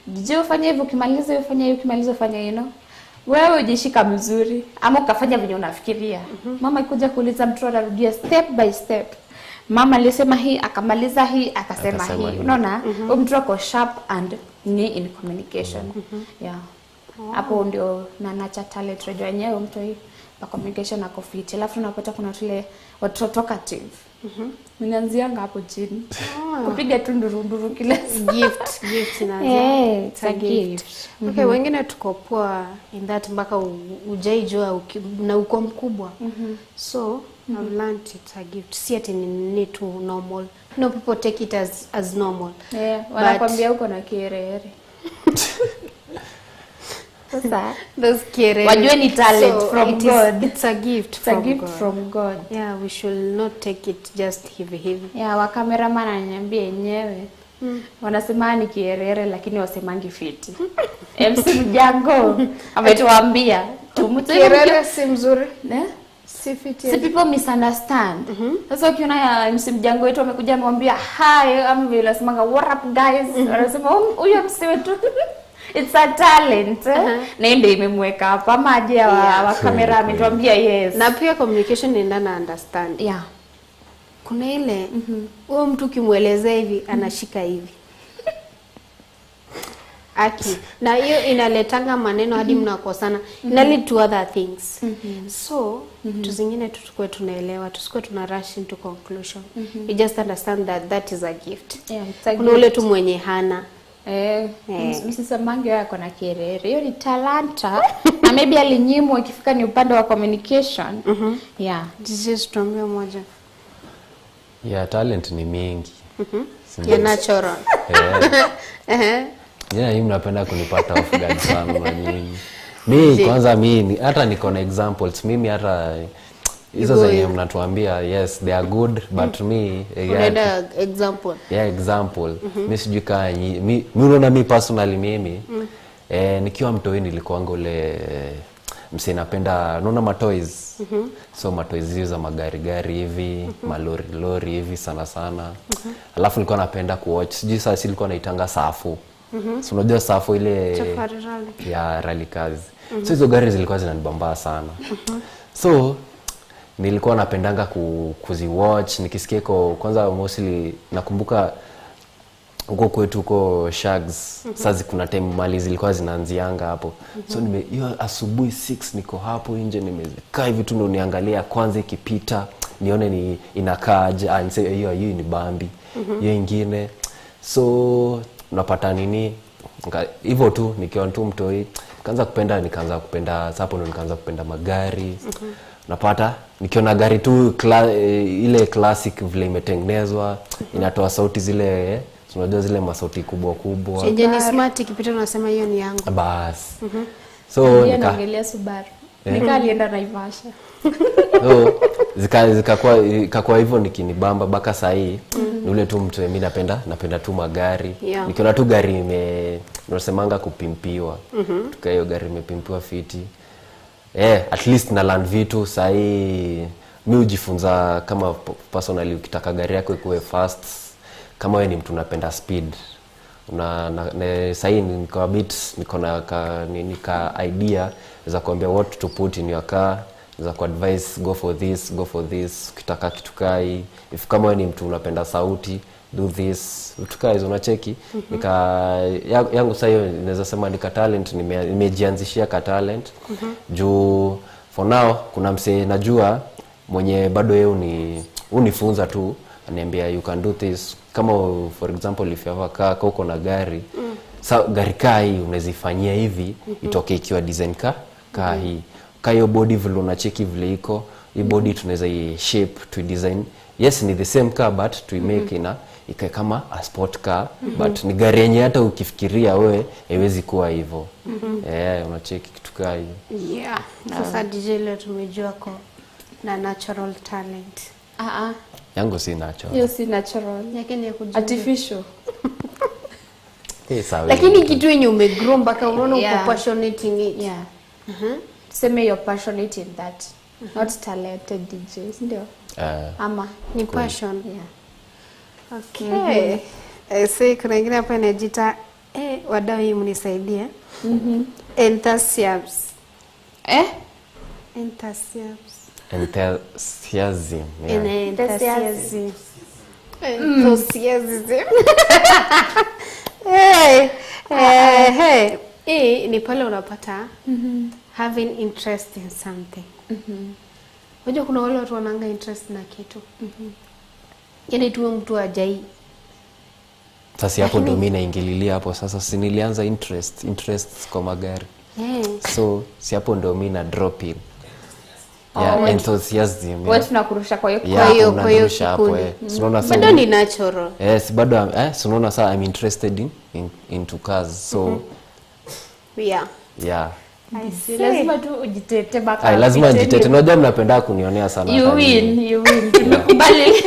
DJ ufanye hivi, ukimaliza ufanye hivi, ukimaliza ufanye, you know. Wewe ujishika mzuri ama ukafanya venye unafikiria. Mama ikuja kuuliza mtoto anarudia step by step. Mama alisema hii, akamaliza hii, akasema hii. Unaona? Huyo mtoto ako sharp and ni in communication. Yeah. Hapo ndio na nacha talent unajua yenyewe mtu hii pa communication ako fit. Alafu unapata kuna tule watoto talkative. Ninaanzianga hapo chini. Kupiga tu nduru kila gift inaanza. It's a gift. Okay, wengine tuko poa in that mpaka ujaijua na uko mkubwa. So I've learned it's a gift. Si ati ni tu normal. No, people take it as normal. Yeah, wanakuambia uko na kiherehere. Sasa those kiherehere. Wajue ni talent so from God. It's a gift it's a gift from God. Yeah, we should not take it just hivi hivi. Yeah, wa cameraman ananiambia yenyewe. Wanasema ni kiherehere lakini wasemangi fiti. MC Mjango ametuambia kiherehere si mzuri. Ne? Si fiti. Si people misunderstand. Sasa ukiona MC Mjango wetu amekuja amemwambia hi, ama vile unasemanga what up guys, wanasema huyo MC wetu it's a talent. Na ndio imemweka hapa maji wa kamera ametuambia yes. Na pia communication inaenda na understand. Yeah. Kuna ile huyo mtu ukimuelezea hivi anashika hivi. Aki. Na hiyo inaletanga maneno hadi mnakosana. Ina lead to other things. So vitu zingine tutukue tunaelewa, tusikuwe tuna rush into conclusion. You just understand that that is a gift. Yeah, it's a Kuna ule tu mwenye hana. Msisemange yako na kiherehere. Hiyo ni talanta. Na maybe alinyimwa ikifika ni upande wa communication. Yeah. Jesus tuambie moja. Yeah, talent ni mingi. Ya natural. Yeah, hii mnapenda kunipata off guard sana na nyinyi. Mimi kwanza mimi hata niko na examples. Mimi hata hizo zenye mnatuambia yes they are good but me unaenda example. Yeah, example. Mimi sijui kama mimi unaona mimi personally mimi nikiwa mtoi nilikuwa ule mse napenda unaona matoys. So matoys hizo za magari gari hivi, malori lori hivi sana sana. Alafu nilikuwa napenda kuwatch. Sijui sasa nilikuwa naitanga safu. So unajua safu ile ya rally cars. So hizo gari zilikuwa zinanibamba sana. So nilikuwa napendanga kuziwatch nikisikia iko kwanza mostly nakumbuka huko kwetu huko Shags. Sasa kuna time mali zilikuwa zinaanzianga hapo. So nime hiyo asubuhi 6 niko hapo nje nimekaa hivi tu ndo niangalia kwanza ikipita nione ni inakaaje, and hiyo hiyo ni bambi. Hiyo ingine. So unapata nini hivyo tu nikiwa tu mtoi nikaanza kupenda hapo ndo nikaanza kupenda magari. Napata nikiona gari tu ile classic vile imetengenezwa inatoa sauti zile unajua zile masauti kubwa kubwa. Chenye ni smart ikipita unasema hiyo ni yangu. Bas. So nikaongelea Subaru. Nikalienda Naivasha. So zikakuwa hivyo nikinibamba mpaka saa hii. Ni ule tu mtu mimi napenda tu magari. Nikiona tu gari Unasemanga kupimpiwa. Tukaa hiyo gari imepimpiwa fiti. At least na learn vitu sahii. Mi hujifunza kama personally, ukitaka gari yako ikuwe fast, kama wewe ni mtu unapenda speed, sahii niko a bit, niko na ka, nini, ka idea za kuambia what to put in your car, za kuadvise go for this, go for this. Ukitaka kitu kai, if kama wewe ni mtu unapenda sauti, do this, vitu kaa hizo, unacheki. Nika yangu sasa hiyo naweza sema nika talent, nimejianzishia ka talent juu for now kuna msee najua mwenye bado yeye unifunza tu, aniambia you can do this. Kama for example if you have a car, ka uko na gari, sa gari kaa hii unaweza hivi itoke ikiwa design ka hii, ka hiyo body vile unacheki vile iko hii body, tunaweza i shape to design. Yes, ni the same car, but to make ina ikae kama a sport car, but ni gari yenye hata ukifikiria wewe haiwezi kuwa hivyo. Unacheki kitu kaa hiyo. Yeah. Sasa DJ, leo tumejua ko na natural talent. Ah ah. Yangu si natural. Hiyo si natural. Yake ni ya kujiunga. Artificial. Sawa. Lakini kitu yenye umegrow mpaka unaona uko passionate in it. Yeah. Tuseme you're passionate in that. Not talented DJs, ndio? Ama Ni passion. Yeah. Okay. Si kuna ingine hapa inajiita, wadau, hii mnisaidie. Enthusiasm. Eh? Enthusiasm. Enthusiasm, yeah. Enthusiasm. Enthusiasm. Hey, hey. Hii ni pale unapata having interest in something. Unajua kuna wale watu wananga interest na kitu. Yaani tuwe mtu ajai. Sasa hapo ndo mimi naingililia hapo sasa, si nilianza interest kwa magari. So si hapo ndo mimi na drop in. Yeah, enthusiasm. Wewe tunakurusha kwa hiyo. Yeah, Kwa hiyo unanirusha hapo, kikundi. Si unaona sasa Bado ni natural. Si bado, si unaona sasa I'm interested into cars. So yeah. I see. Lazima tu ujitete baka. Ay, lazima nijitete. Unajua mnapenda kunionea sana. You kazini. win, you win. Tumekubali.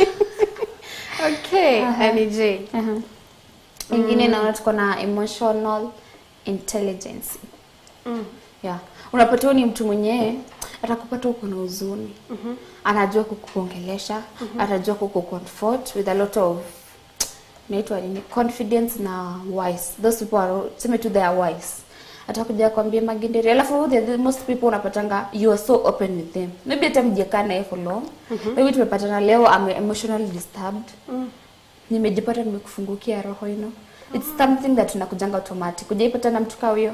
Okay, Annie J. Ingine naona tuko na emotional intelligence. Yeah. Unapata huyu ni mtu mwenyewe atakupata uko na huzuni. Anajua kukuongelesha, atajua kukucomfort with a lot of, inaitwa nini, confidence na wise. Those people are, tuseme tu they are wise. Atakuja kwambia maginderi. Alafu the most people unapatanga you are so open with them. Maybe hata mjakaa naye for long. Maybe tumepatana leo, I'm emotionally disturbed. Nimejipata nimekufungukia roho. It's something that tunakujanga automatic. Hujaipata na mtu kaa huyo.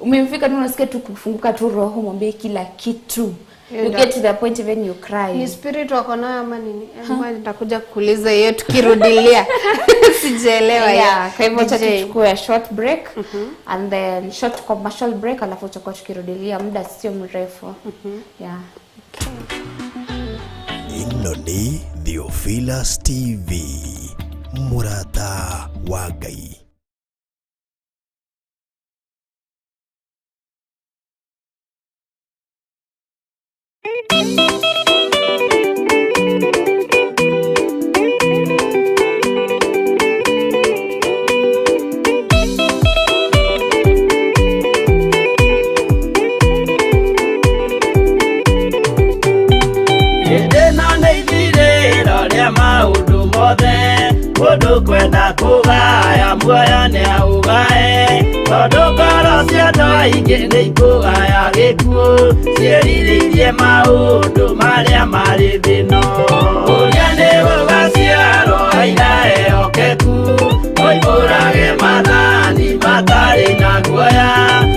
Umemfika tu unasikia tu kufunguka tu roho, mwambie kila kitu. You get to the point even you cry. Ni spirit wako nayo ama nini? Ngoja nitakuja kukuuliza hiyo tukirudilia. Sijaelewa hiyo. Yeah, kwa hivyo acha DJ. tuchukue a short break and then short commercial break, alafu tutakuwa tukirudilia muda sio mrefu. Yeah. Ĩno nĩ Theophilus TV, mũrata wa Ngai. Hĩndĩ ĩno nĩ ithirĩro rĩa maũndũ mothe, mũndũ kwenda kũgaya muoyo nĩ aũgae, tondũ ngoro cia andũ aingĩ nĩ ikũgaya gĩkuũ, ciĩrirĩirie maũndũ marĩa marĩ thĩ-ĩno. Ũrĩa nĩ gũgaciarwo aira ehokeku, oimbũrage maathani matarĩ na guoya,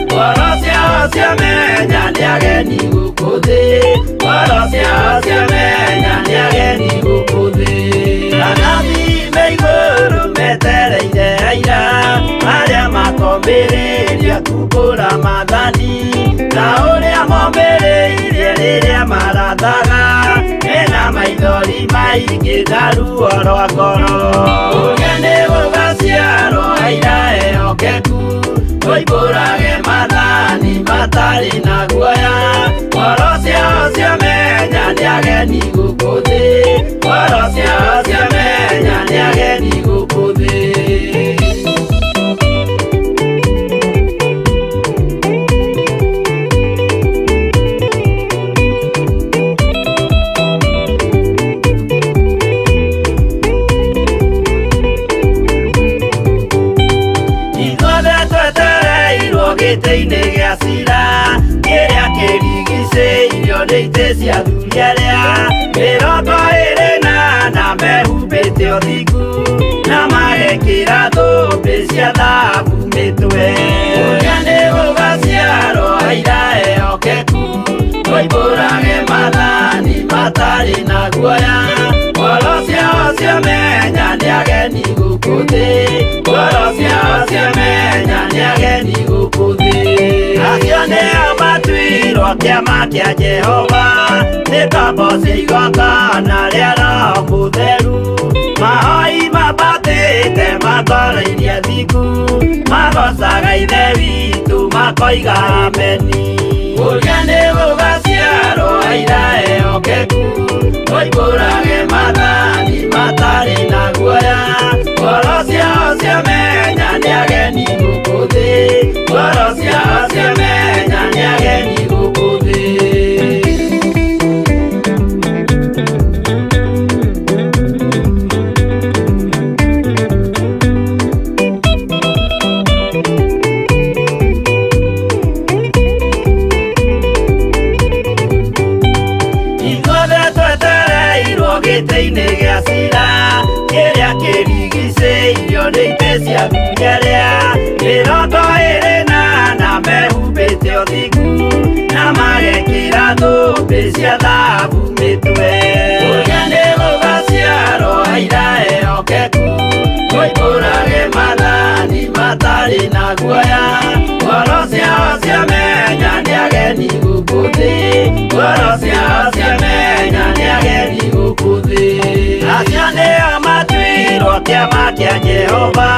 ngoro ciao ciamenya nĩ ageni gũkũ thĩ, ngoro ciao ciamenya nĩ ageni gũkũ thĩ. Anabii me igũrũ metereire aira arĩa makombĩrĩria kumbũra maathani, ta ũrĩa mombĩrĩirie rĩrĩa marathaga, mena maithori maingĩ na ruo rwa ngoro. Ũrĩa nĩ gũgaciarwo aira ehokeku, oimbũrage maathani matarĩ na guoya, ngoro ciao ciamenya nĩ ageni gũkũ thĩ, ngoro ciao ciamenya nĩ ageni gũkũ thĩ. Ithuothe twetereirwo gĩtĩ-inĩ gĩa cira kĩrĩa kĩrigicĩirio nĩ itĩ cia athuri arĩa 24 mehumbĩte ũthingu na magekĩra thũmbĩ cia thahabu mĩtwe. Ũrĩa nĩ gũgaciarwo aira ehokeku moimbũrage maathani matarĩ na guoya. Ngoro ciao ciamenya nĩ ageni gũkũ thĩ, ngoro ciao ciamenya nĩ ageni gũkũ thĩ. Acio nĩo matuirwo kĩama kĩa Jehova, nĩ ngombo cia igongona rĩa Roho Mũtheru. Mahoi mambatĩte matorairie thingu, magocaga Ithe witũ makoiga ameni. Ũrĩa nĩ gũgaciarwo aira ehokeku moimbũrage maathani matarĩ na guoya. Ngoro ciao ciamenya nĩ ageni gũkũ thĩ, ngoro ciao ciamenya nĩ ageni gũkũ thĩ. Ithuothe twetereirwo gĩtĩ-inĩ gĩa cira kĩrĩa kĩrigicĩirio nĩ itĩ cia athuri arĩa 24 mehumbĩte ũthingu na magekĩra thũmbĩ cia thahabu mĩtwe. Ũrĩa nĩ gũgaciarwo aira ehokeku moimbũrage maathani matarĩ na guoya. Ngoro ciao ciamenya nĩ ageni gũkũ thĩ, ngoro ciao ciamenya nĩ ageni gũkũ thĩ. Acio nĩo matuirwo kĩama kĩa Jehova,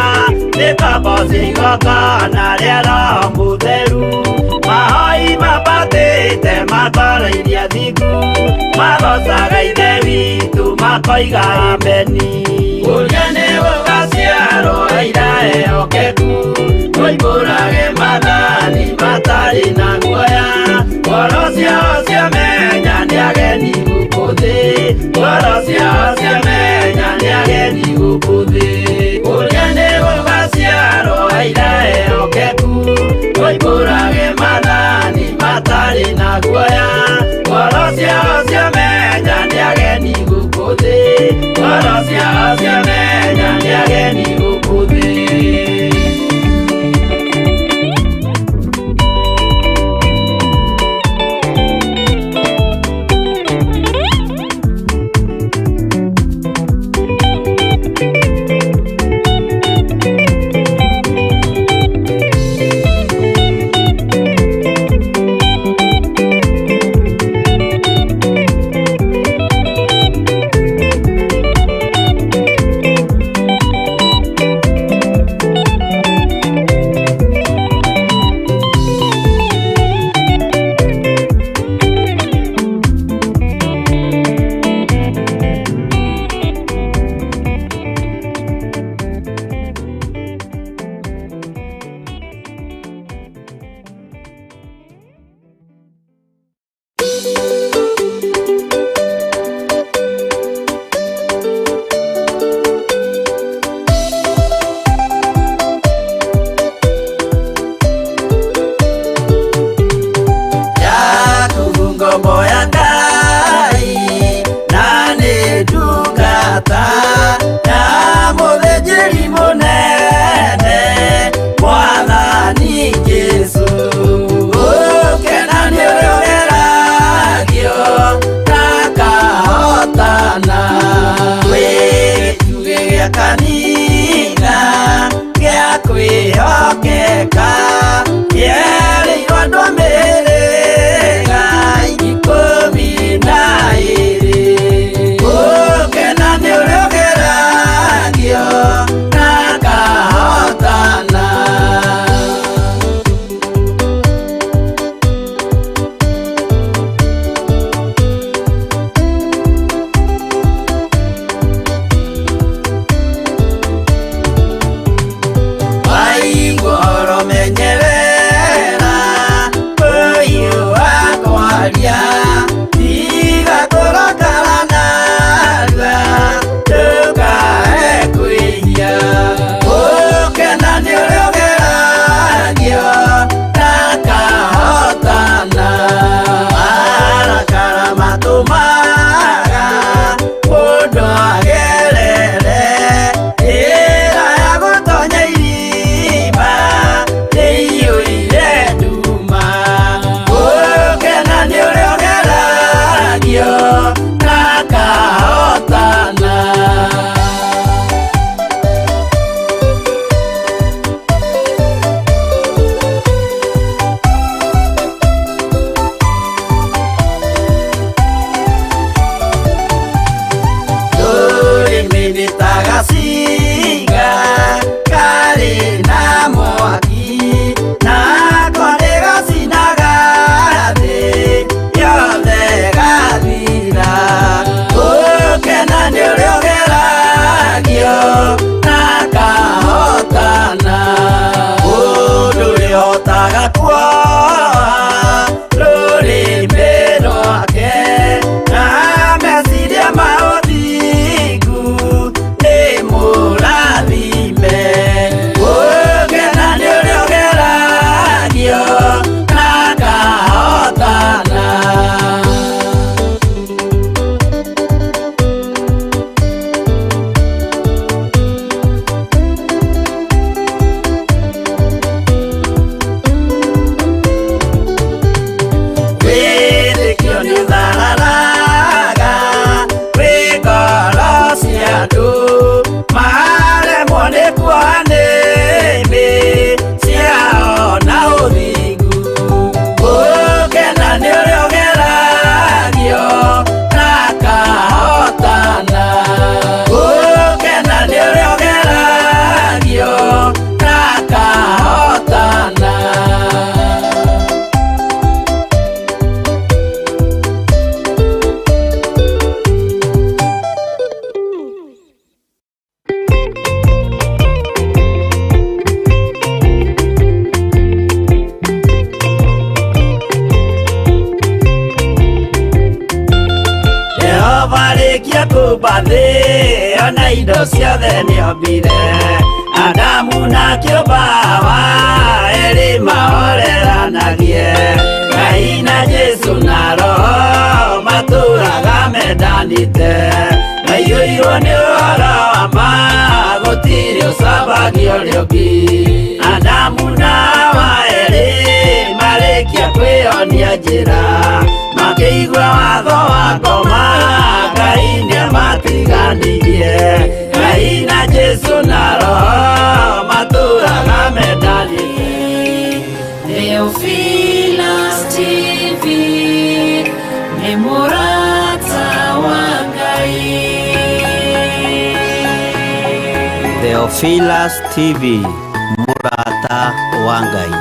nĩ ngombo cia igongona rĩa Roho Mũtheru. Mahoi mambatĩte matorairie athingu, magocaga Ithe witũ makoiga ameni. Ũrĩa nĩ gũgaciarwo aira ehokeku moimbũrage maathani matarĩ na guoya. Ngoro ciao ciamenya nĩ ageni gũkũ thĩ, ngoro ciao ciamenya nĩ ageni gũkũ thĩ. Ũrĩa nĩ gũgaciarwo aira ehokeku moimbũrage maathani matarĩ na guoya. Ngoro ciao ciamenya nĩ ageni gũkũ thĩ, ngoro ciao ciamenya nĩ ageni gũkũ thĩ. Ndahotaga kuoha rũrĩmĩ rwake na meciria ma ũthingu nĩ mũrathime. Gũkena nĩ ũrĩa ũgeragio na akahotana. Wĩtĩkio nĩ ũthararaga wĩ ngoro cia andũ maremwo nĩ kuoha nĩmĩ ciao na ũthingu. Gũkena nĩ ũrĩa ũgeragio na akahotana. Gũkena nĩ ũrĩa ũgeragio na akahotana. Jehova rĩkia kũmba thĩ ona indo ciothe nĩombire Adamu na kĩũmba Hawa erĩ mahoreranagie Ngai na Jesũ na Roho matũraga mendanĩte maiyũirwo nĩ ũhoro wa ma gũtirĩ ũcambagio ũrĩa ũngĩ Adamu na Hawa erĩ marĩkia kwĩyonia njĩra makĩigua watho wa ngoma Ngai nĩamatiganirie Ngai na Jesũ na Roho matũraga mendanĩte. Theophilus TV nĩ mũrata wa Ngai. Theophilus TV mũrata wa Ngai.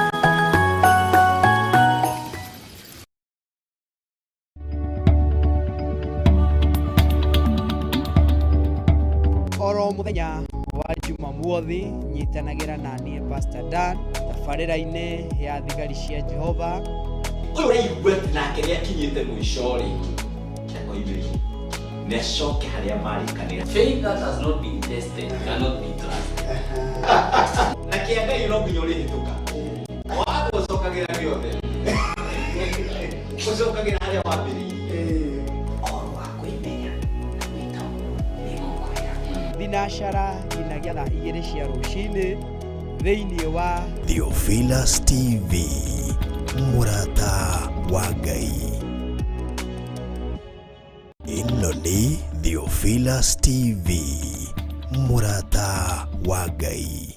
Oro muthenya wa Jumamothi nyitanagira na niĩ Pastor Dan tabarĩra-inĩ ya thigari cia Jehova. Ũyũ ũraigua atĩ nake nĩ akinyĩte mũico rĩ, akoimĩrie nĩ acoke harĩa marĩkanĩra. Faith that has not been tested cannot be trusted. Na kĩa Ngai no nginya ũrĩhĩtũka waga ũcokagĩra gĩothe ũcokagĩra harĩa wambĩrĩirie ũhoro wa kwĩmenya na gwĩtaũkwo nĩ gũkwĩra. Thinacara nginyagia thaa 2 cia rũcinĩ thĩinĩ wa Theophilus TV mũrata wa Ngai. Ĩno nĩ Theophilus TV mũrata wa Ngai.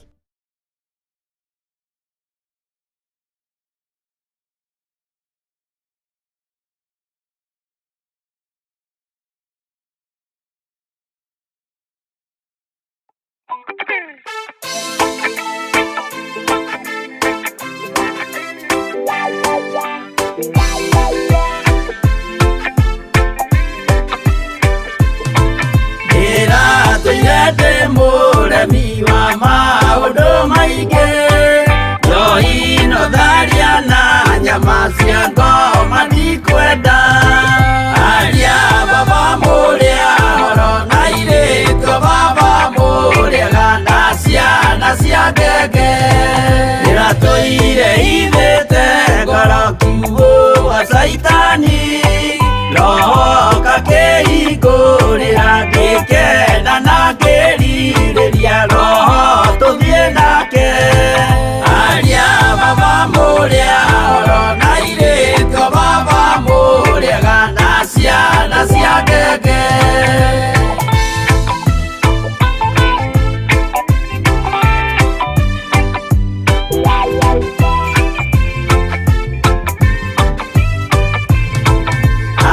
Ndĩratũire ndĩ mũremi wa maũndũ maingĩ njohi no tharia na nyama cia ngoma ndikwenda aria baba mũrĩa horo na irĩtwo baba mũrĩaga na ciana cia ngenge ndĩratũire ithĩte ngoro kiugũ wa caitani roho kakĩhingũrĩra ngĩkena na ngĩrirĩria roho tũthiĩ nake aria baba mũrĩa horo na irĩtwo baba mũrĩaga na ciana cia ngenge.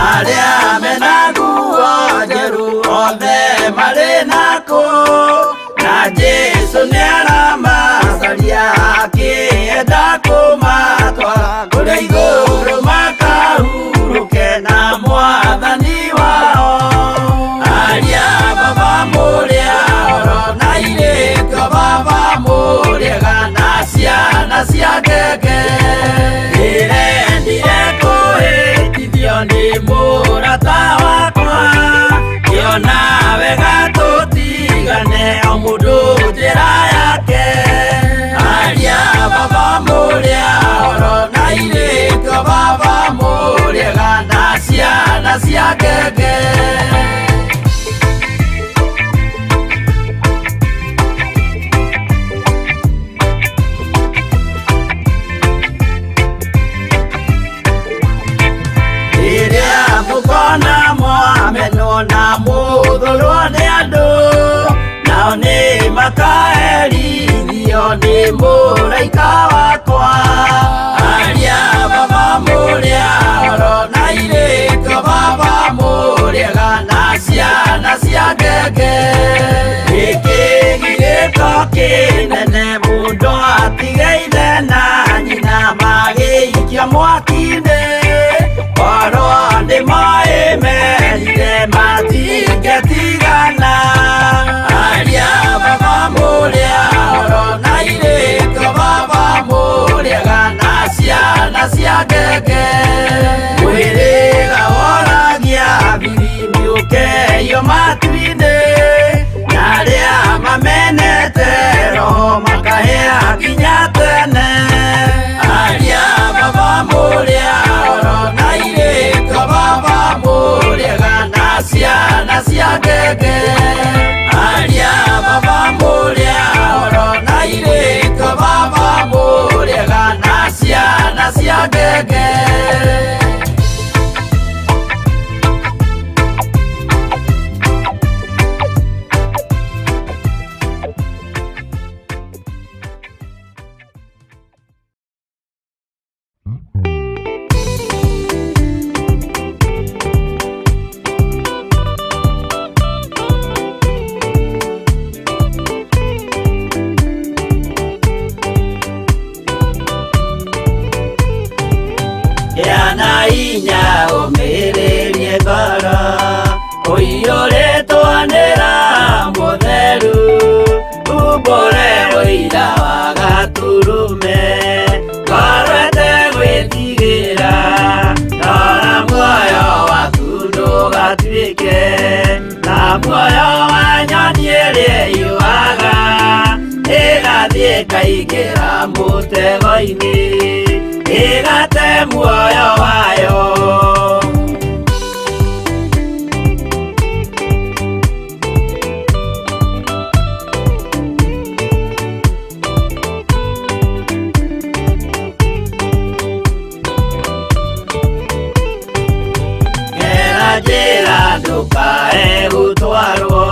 Arĩa mena nguo njerũ othe marĩ nakũ cia ngenge. Rĩrĩa mũkona mwamenwo na mũthũrwo nĩ andũ, nao nĩ makaherithio nĩ mũraika wakwa. Aria baba mũrĩa oro na irĩko baba mũrĩega na ciana cia ngenge. Gĩkĩ gĩgĩko kĩnene mũndũ atige ithe na nyina magĩikio mwaki-inĩ. Korwo nĩ moĩ merire matingĩtigana. Aria baba mũrĩa oro na irĩko baba mũrĩega na ciana cia ngenge. Mwĩrĩga woragia biribiri ũkeio matu-inĩ, na arĩa mamenete roho makahĩa nginya tene. Aria baba mũrĩa oro na irĩko baba mũrĩega na ciana cia ngenge. Aria baba mũrĩa oro na irĩko baba mũrĩega na ciana cia ngenge. Gĩa na hinya ũmĩrĩrie ngoro, ũiyũrĩtwo nĩ Roho Mũtheru, umbũre ũira wa Gatũrũme, ngoro ĩtegwĩtigĩra, rora muoyo waku ndũgatuĩke ta muoyo wa nyoni ĩrĩa ĩyũaga, ĩgathiĩ ĩkaingĩra mũtego-inĩ, ĩgate muoyo wayo. Gera njĩra ndũkae gũtwarwo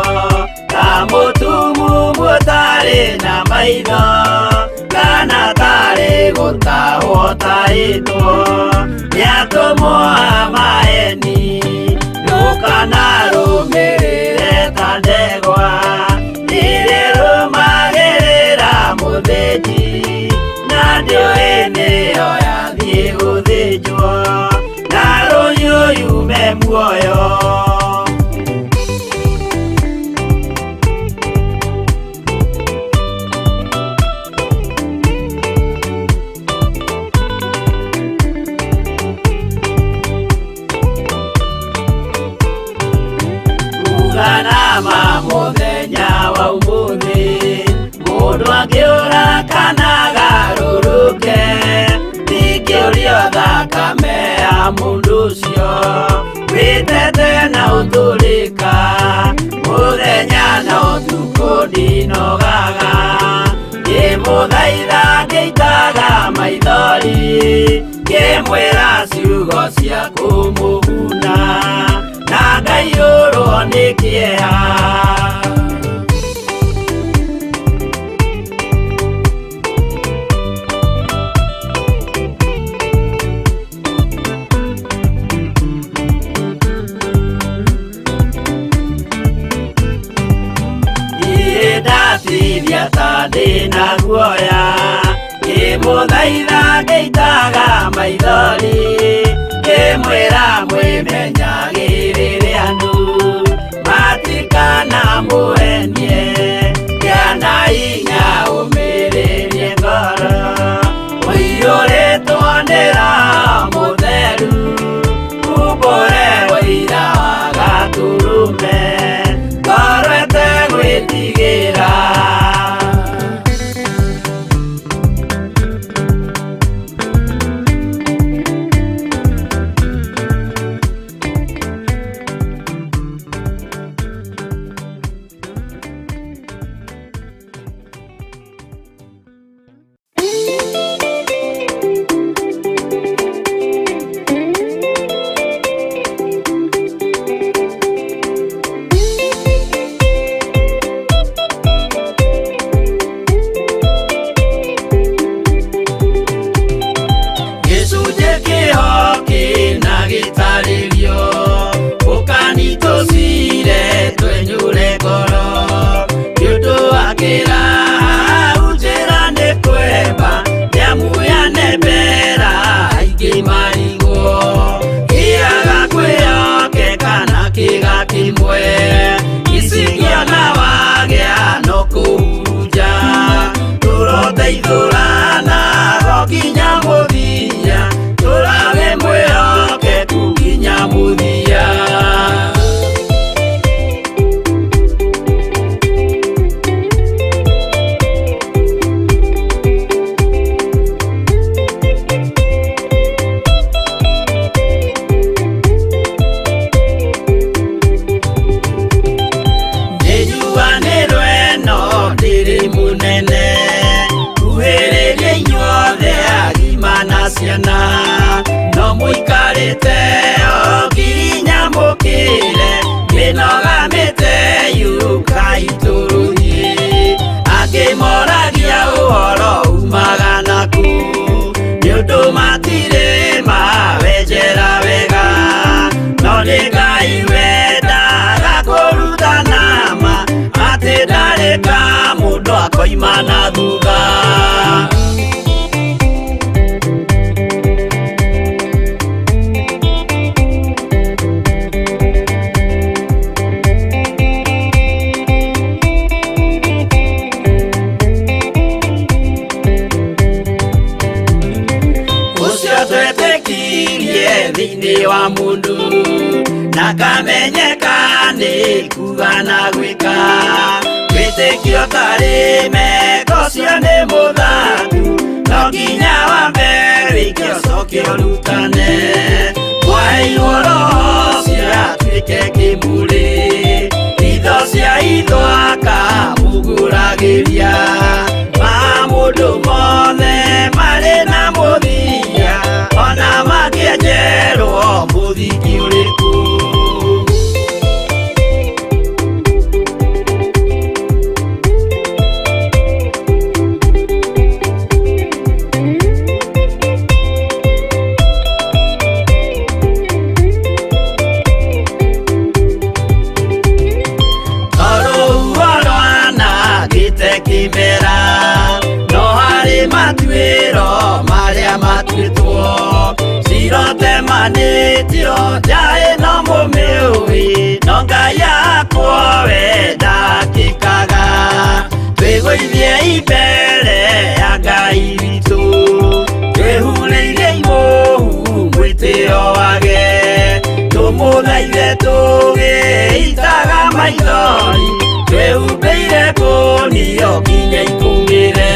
ta mũtumumu ũtarĩ na maitho, kana tarĩ gũtahwo tahĩtwo nĩ atũmwo a maeni. Ndũkanarũmĩrĩre ta ndegwa ĩrĩa ĩrũmagĩrĩra mũthĩnji, na ndĩũĩ nĩyo yathiĩ gũthĩnjwo, na rũhiũ yume muoyo. Uganama mũthenya wa ũmũthĩ, mũndũ angĩũra kana agarũrũke, ndingĩũrio thakame ya mũndũ ũcio wĩtete na ũtũrĩka, mũthenya na ũtukũ ndinogaga, ngĩmũthaitha ngĩitaga maithori, ngĩmwĩra ciugo cia kũmũguna, na ngaiyũrwo nĩ kĩeha. Niĩ ndatithia ta ndĩna guoya, ngĩmũthaitha ngĩitaga maithori, ngĩmwĩra mwĩmenyagĩrĩre andũ matikanamũhenie, gĩa na hinya ũmĩrĩrie ngoro, ũiyũrĩtwo nĩ Roho Mũtheru, umbũre ũira wa Gatũrũme, ngoro ĩtegwĩtigĩra. Ciana no mũikarĩte o nginya mũkĩre mĩnoga mĩte yũkai tũrũthiĩ angĩ moragia ũhoro umaga naku nĩ ũndũ matirĩ mawenjera wega no nĩ Ngai wendaga kũrutana ma atĩ ndarĩ ka mũndũ akoima na thutha. Ũcio twetĩkirie thĩinĩ wa mũndũ na kamenyeka nĩ kuga na gwĩka wĩtĩkio tarĩ meko cio nĩ mũthaku no nginya wambe wĩke ũcoke ũrutane kwaheirwo roho ũcio atuĩke kĩmũrĩ itho cia itho akamũgũragĩria ma mũndũ mothe marĩ na mũthia ona mangĩenjerwo mũthingi ũrĩkũ. Tondũ rwanangĩte kĩmera no harĩ matuĩro marĩa matuĩtwo cirotemanĩtio njaĩ no mũmĩũĩ no Ngai yakwo we ndakĩkaga twĩgũithie imbere ya Ngai witũ twĩhurĩirie imũhu mwĩtĩo wage tũmũthaithe tũgĩitaga maithori twĩhumbĩire ngũnio nginya ikũmĩre.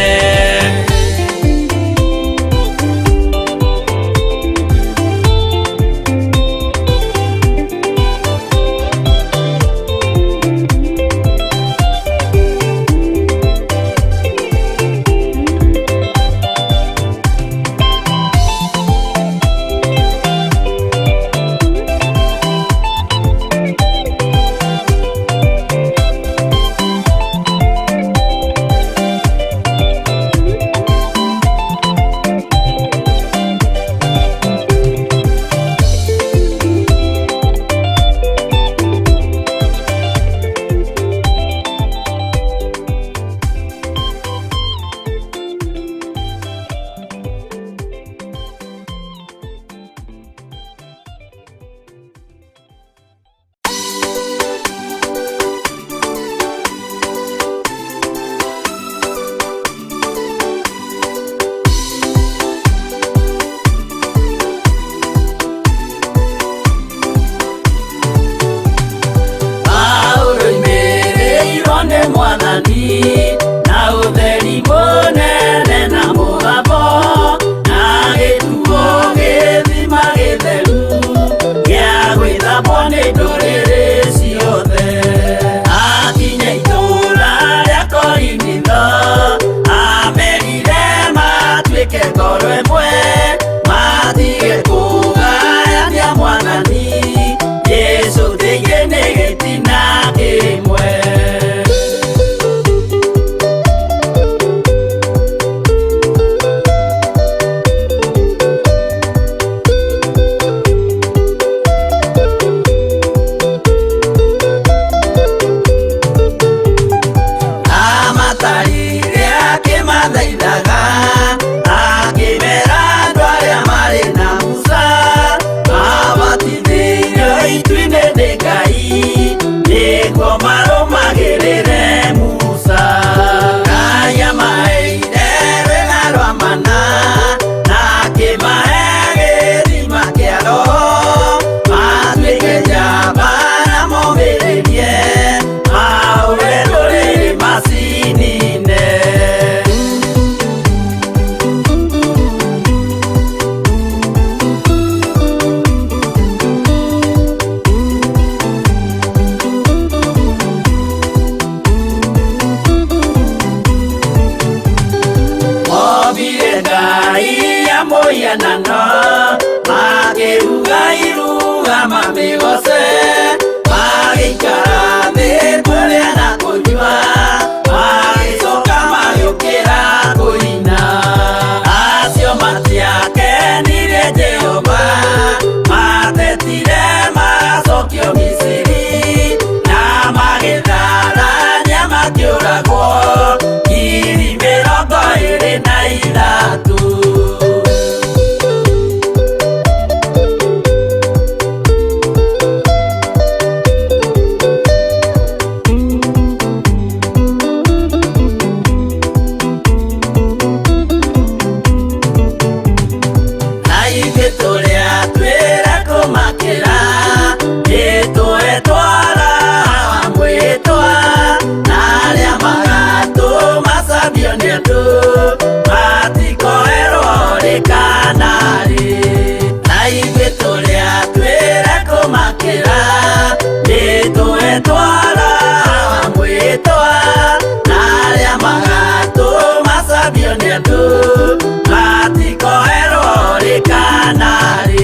mĩhianano, makĩruga iruga mamĩgoce, magĩikara thĩ kũrĩa na kũnyua, magĩcoka magĩũkĩra kũina. Acio matiakenirie Jehova, matetire macokio Misiri, na magĩtharania makĩũragwo 23,000. Na ithuĩ tũrĩa twĩra kũmakĩra, nĩtũetwara mwĩtwa, na arĩa magatũmacambio nĩ andũ, matikoerwo rĩ kana rĩ. Na ithuĩ tũrĩa twĩra kũmakĩra, nĩtũetwara mwĩtwa, na arĩa magatũmacambio nĩ andũ, matikoerwo rĩ kana rĩ.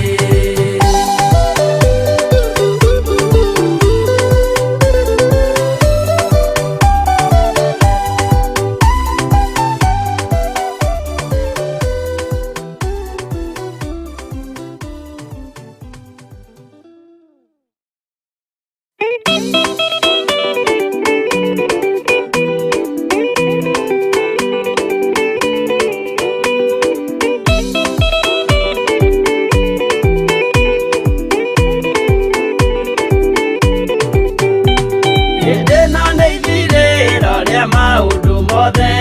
Hĩndĩ ĩno nĩ ithirĩro rĩa maũndũ mothe,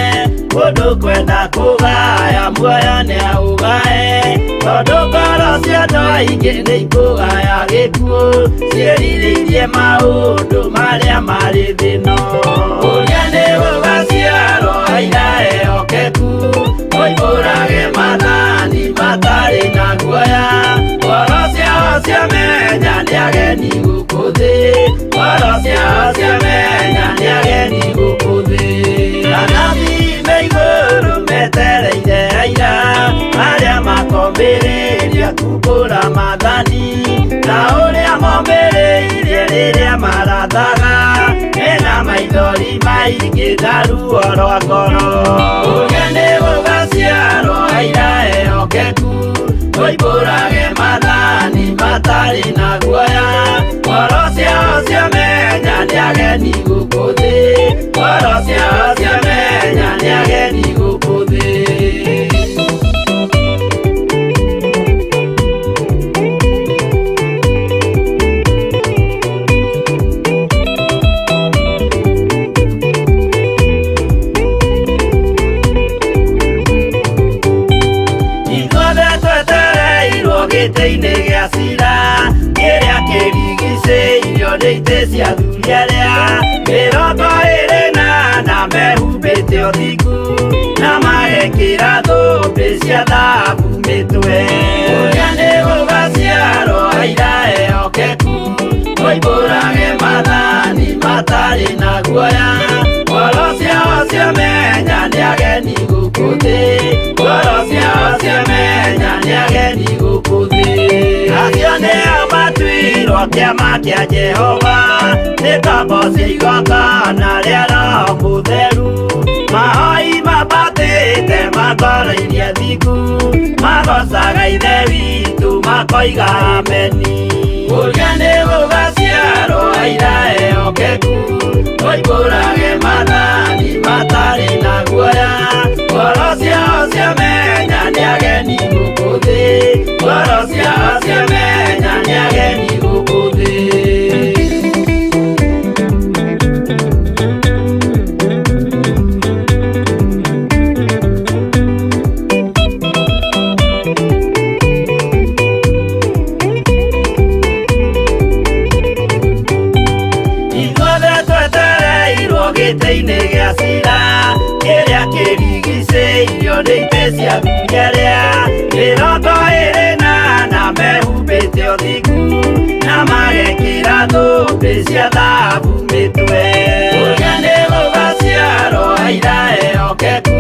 mũndũ kwenda kũgaya muoyo nĩaũgae, tondũ ngoro cia andũ aingĩ nĩ ikũgaya gĩkuũ, ciĩrirĩirie maũndũ marĩa marĩ thĩ ĩno. Ũrĩa nĩ gũgaciarwo aira ehokeku, moimbũrage maathani matarĩ na guoya, ngoro ciao ciamenya nĩ ageni gũkũ thĩ, ngoro ciao ciamenya nĩ ageni gũkũ thĩ. Anabii me igũrũ metereire aira, arĩa makombĩrĩria kumbũra maathani, ta ũrĩa mombĩrĩirie rĩrĩa marathaga, mena maithori maingĩ na ruo rwa ngoro. Ũrĩa nĩ gũgaciarwo aira ehokeku, moimbũrage maathani matarĩ na guoya, ngoro ciao ciamenya nĩ ageni gũkũ thĩ, ngoro ciao ciamenya nĩ ageni gũkũ thĩ. Ithuothe twetereirwo gĩtĩ-inĩ gĩa cira, kĩrĩa kĩrigicĩirio nĩ itĩ cia athuri arĩa 24 mehumbĩte ũthingu, na magekĩra thũmbĩ cia thahabu mĩtwe. Ũrĩa nĩ gũgaciarwo aira ehokeku, moimbũrage maathani matarĩ na guoya, ngoro ciao ciamenya nĩ ageni gũkũ thĩ, ngoro ciao ciamenya nĩ ageni gũkũ thĩ. Acio nĩo matuirwo kĩama kĩa Jehova, nĩ ngombo cia igongona rĩa Roho Mũtheru, mahoi mambatĩte makoroirie thingu, magocaga Ithe witũ makoiga ameni. Ũrĩa nĩ gũgaciarwo aira ehokeku, moimbũrage maathani matarĩ na guoya, ngoro ciao ciamenya nĩ ageni gũkũ thĩ, ngoro ciao ciamenya nĩ ageni gũkũ thĩ. Ithuothe twetereirwo gĩtĩ-inĩ gĩa cira, kĩrĩa kĩrigicĩirio nĩ itĩ cia athuri arĩa 24 mehumbĩte ũthingu, na magekĩra thũmbĩ cia thahabu mĩtwe. Ũrĩa nĩ gũgaciarwo aira ehokeku,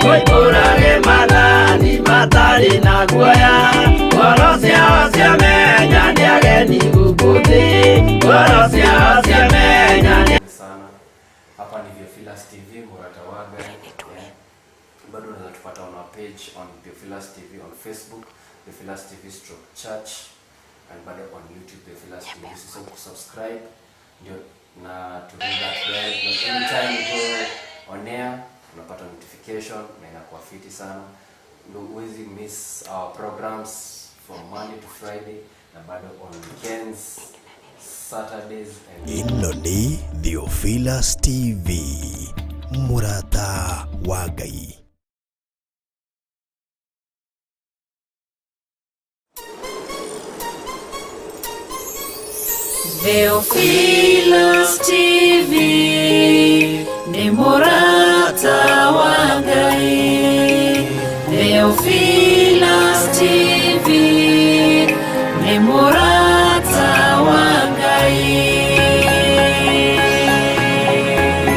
moimbũrage maathani matarĩ na guoya. ageni gũkũ thĩ ngoro ciao ciamenya nĩ Sana. Hapa ni Theophilus TV, Murata wa Ngai. Yeah. Bado unaweza tupata on our page on Theophilus TV on Facebook, Theophilus TV stroke church, and bado on YouTube Theophilus TV. Usisahau kusubscribe ndio na to ring that bell. Na anytime you go on air unapata notification na inakuwa fiti sana. Ndio huwezi miss our programs from Monday to Friday na bado on weekends, Saturdays and Ĩno nĩ Theophilus TV, mũrata wa Ngai. Theophilus TV nĩ mũrata wa Ngai. Theophilus TV nĩ mũrata wa Ngai.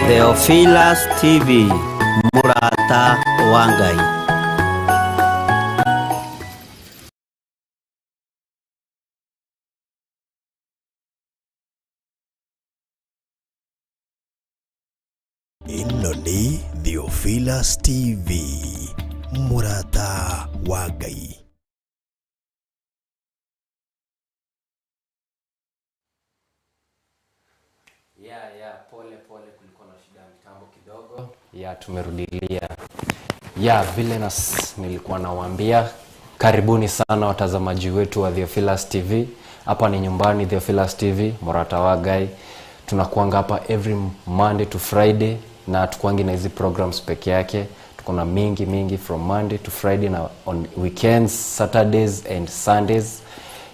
Theophilus TV, mũrata wa Ngai. Ĩno nĩ Theophilus TV, mũrata wa Ngai. Yeah, pole pole, kulikuwa na shida ya mitambo kidogo. Yeah, tumerudilia. Yeah, vile nilikuwa nawaambia, karibuni sana watazamaji wetu wa Theophilus TV. Hapa ni nyumbani Theophilus TV, Murata wa Ngai. Tunakuanga hapa every Monday to Friday na tukuangi na hizi programs peke yake. Tuko na mingi mingi from Monday to Friday na on weekends, Saturdays and Sundays.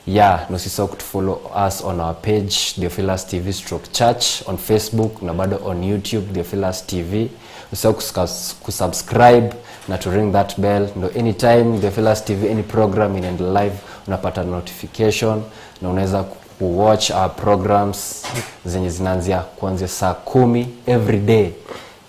Yeah, na usisahau kutufollow us on our page Theophilus TV stroke church on Facebook na bado on YouTube Theophilus TV. Usisahau kusubscribe na to ring that bell ndo anytime Theophilus TV any program inaenda live unapata notification na unaweza kuwatch our programs zenye zinaanzia kuanzia saa 10 every day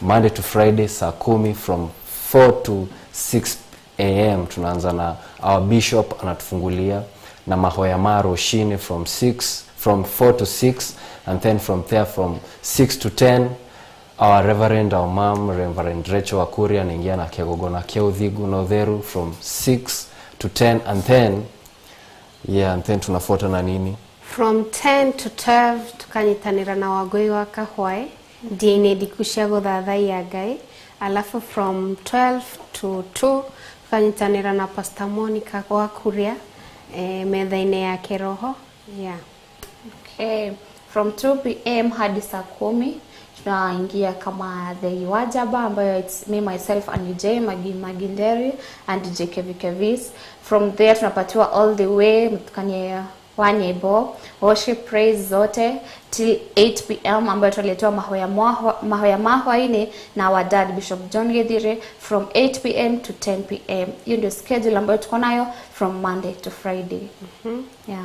Monday to Friday saa 10 from 4 to 6 am. Tunaanza na our bishop anatufungulia na mahoya maro shini from 4 to 6, and then from there from 6 to 10 our reverend, our mom Reverend Rachel Wakuri anaingia na Kegogo na Keuthigu na Utheru from 6 to 10, and then yeah, and then tunafuata na nini From 10 to 12 tukanyitanĩra na Wangũi wa Kahwaĩ ndĩa-inĩ ndiku cia gũthathaiya Ngai. Alafu from 12 to 2 tukanyitanĩra na Pastor Monica wa Kuria metha-inĩ ya kĩroho. Yeah. Okay. From 2 p.m. hadi saa 10 tunaingia kama the Wajaba ambayo it's me myself and DJ Maginderi and DJ Kevi Kevis. From there tunapatiwa all the way mtukanye wanyebo worship praise zote till 8 p.m. ambayo tutaletewa mahoya mahwaini na our dad Bishop John Githire from 8 p.m. to 10 p.m. Hiyo ndio schedule ambayo tuko nayo from Monday to Friday. Yeah.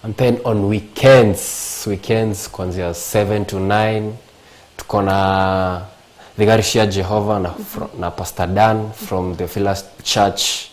And then on weekends kuanzia 7 to 9 tuko na Thigari cia Jehova na Pastor Dan from the Theophilus Church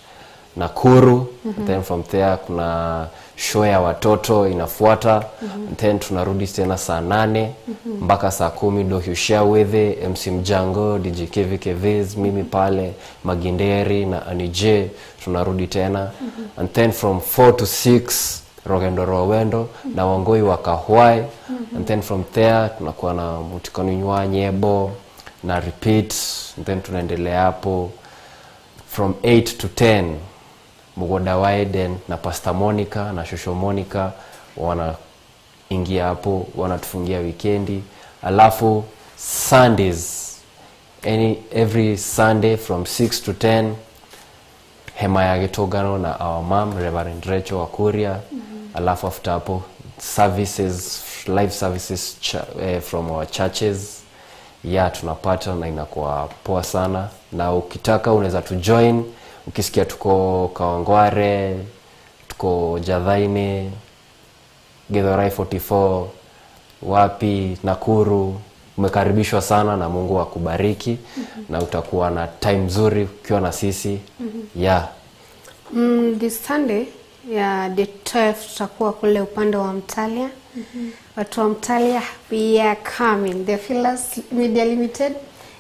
Nakuru. And then from there kuna show ya watoto inafuata. And then tunarudi tena saa 8 mpaka saa 10 Dohyo Shawethe, MC Mjango, DJ Kevi Keviz, mimi pale Maginderi na Anije tunarudi tena. And then from 4 to 6 Rogendo Rwawendo na Wangoi wa Kahwai. And then from there tunakuwa na Mutikaninywa Nyebo na repeat. And then tunaendelea hapo from 8 to 10 Mugoda wa Eden na Pastor Monica na Shosho Monica wanaingia hapo, wanatufungia weekendi. Alafu Sundays, every Sunday from 6 to 10 Hema ya Gitogano na our mom Reverend Rachel Wakuria. Alafu after hapo services, live services from our churches. Yeah, tunapata na inakuwa poa sana. Na ukitaka unaweza tu join. Ukisikia tuko Kawangware, tuko Jathaini, Githurai 44, wapi Nakuru, umekaribishwa sana na Mungu akubariki. Na utakuwa na time nzuri ukiwa na sisi. Yeah. This Sunday Ya the 12 tutakuwa kule upande wa Mtalia. Watu wa Mtalia, we are coming. The Philus Media Limited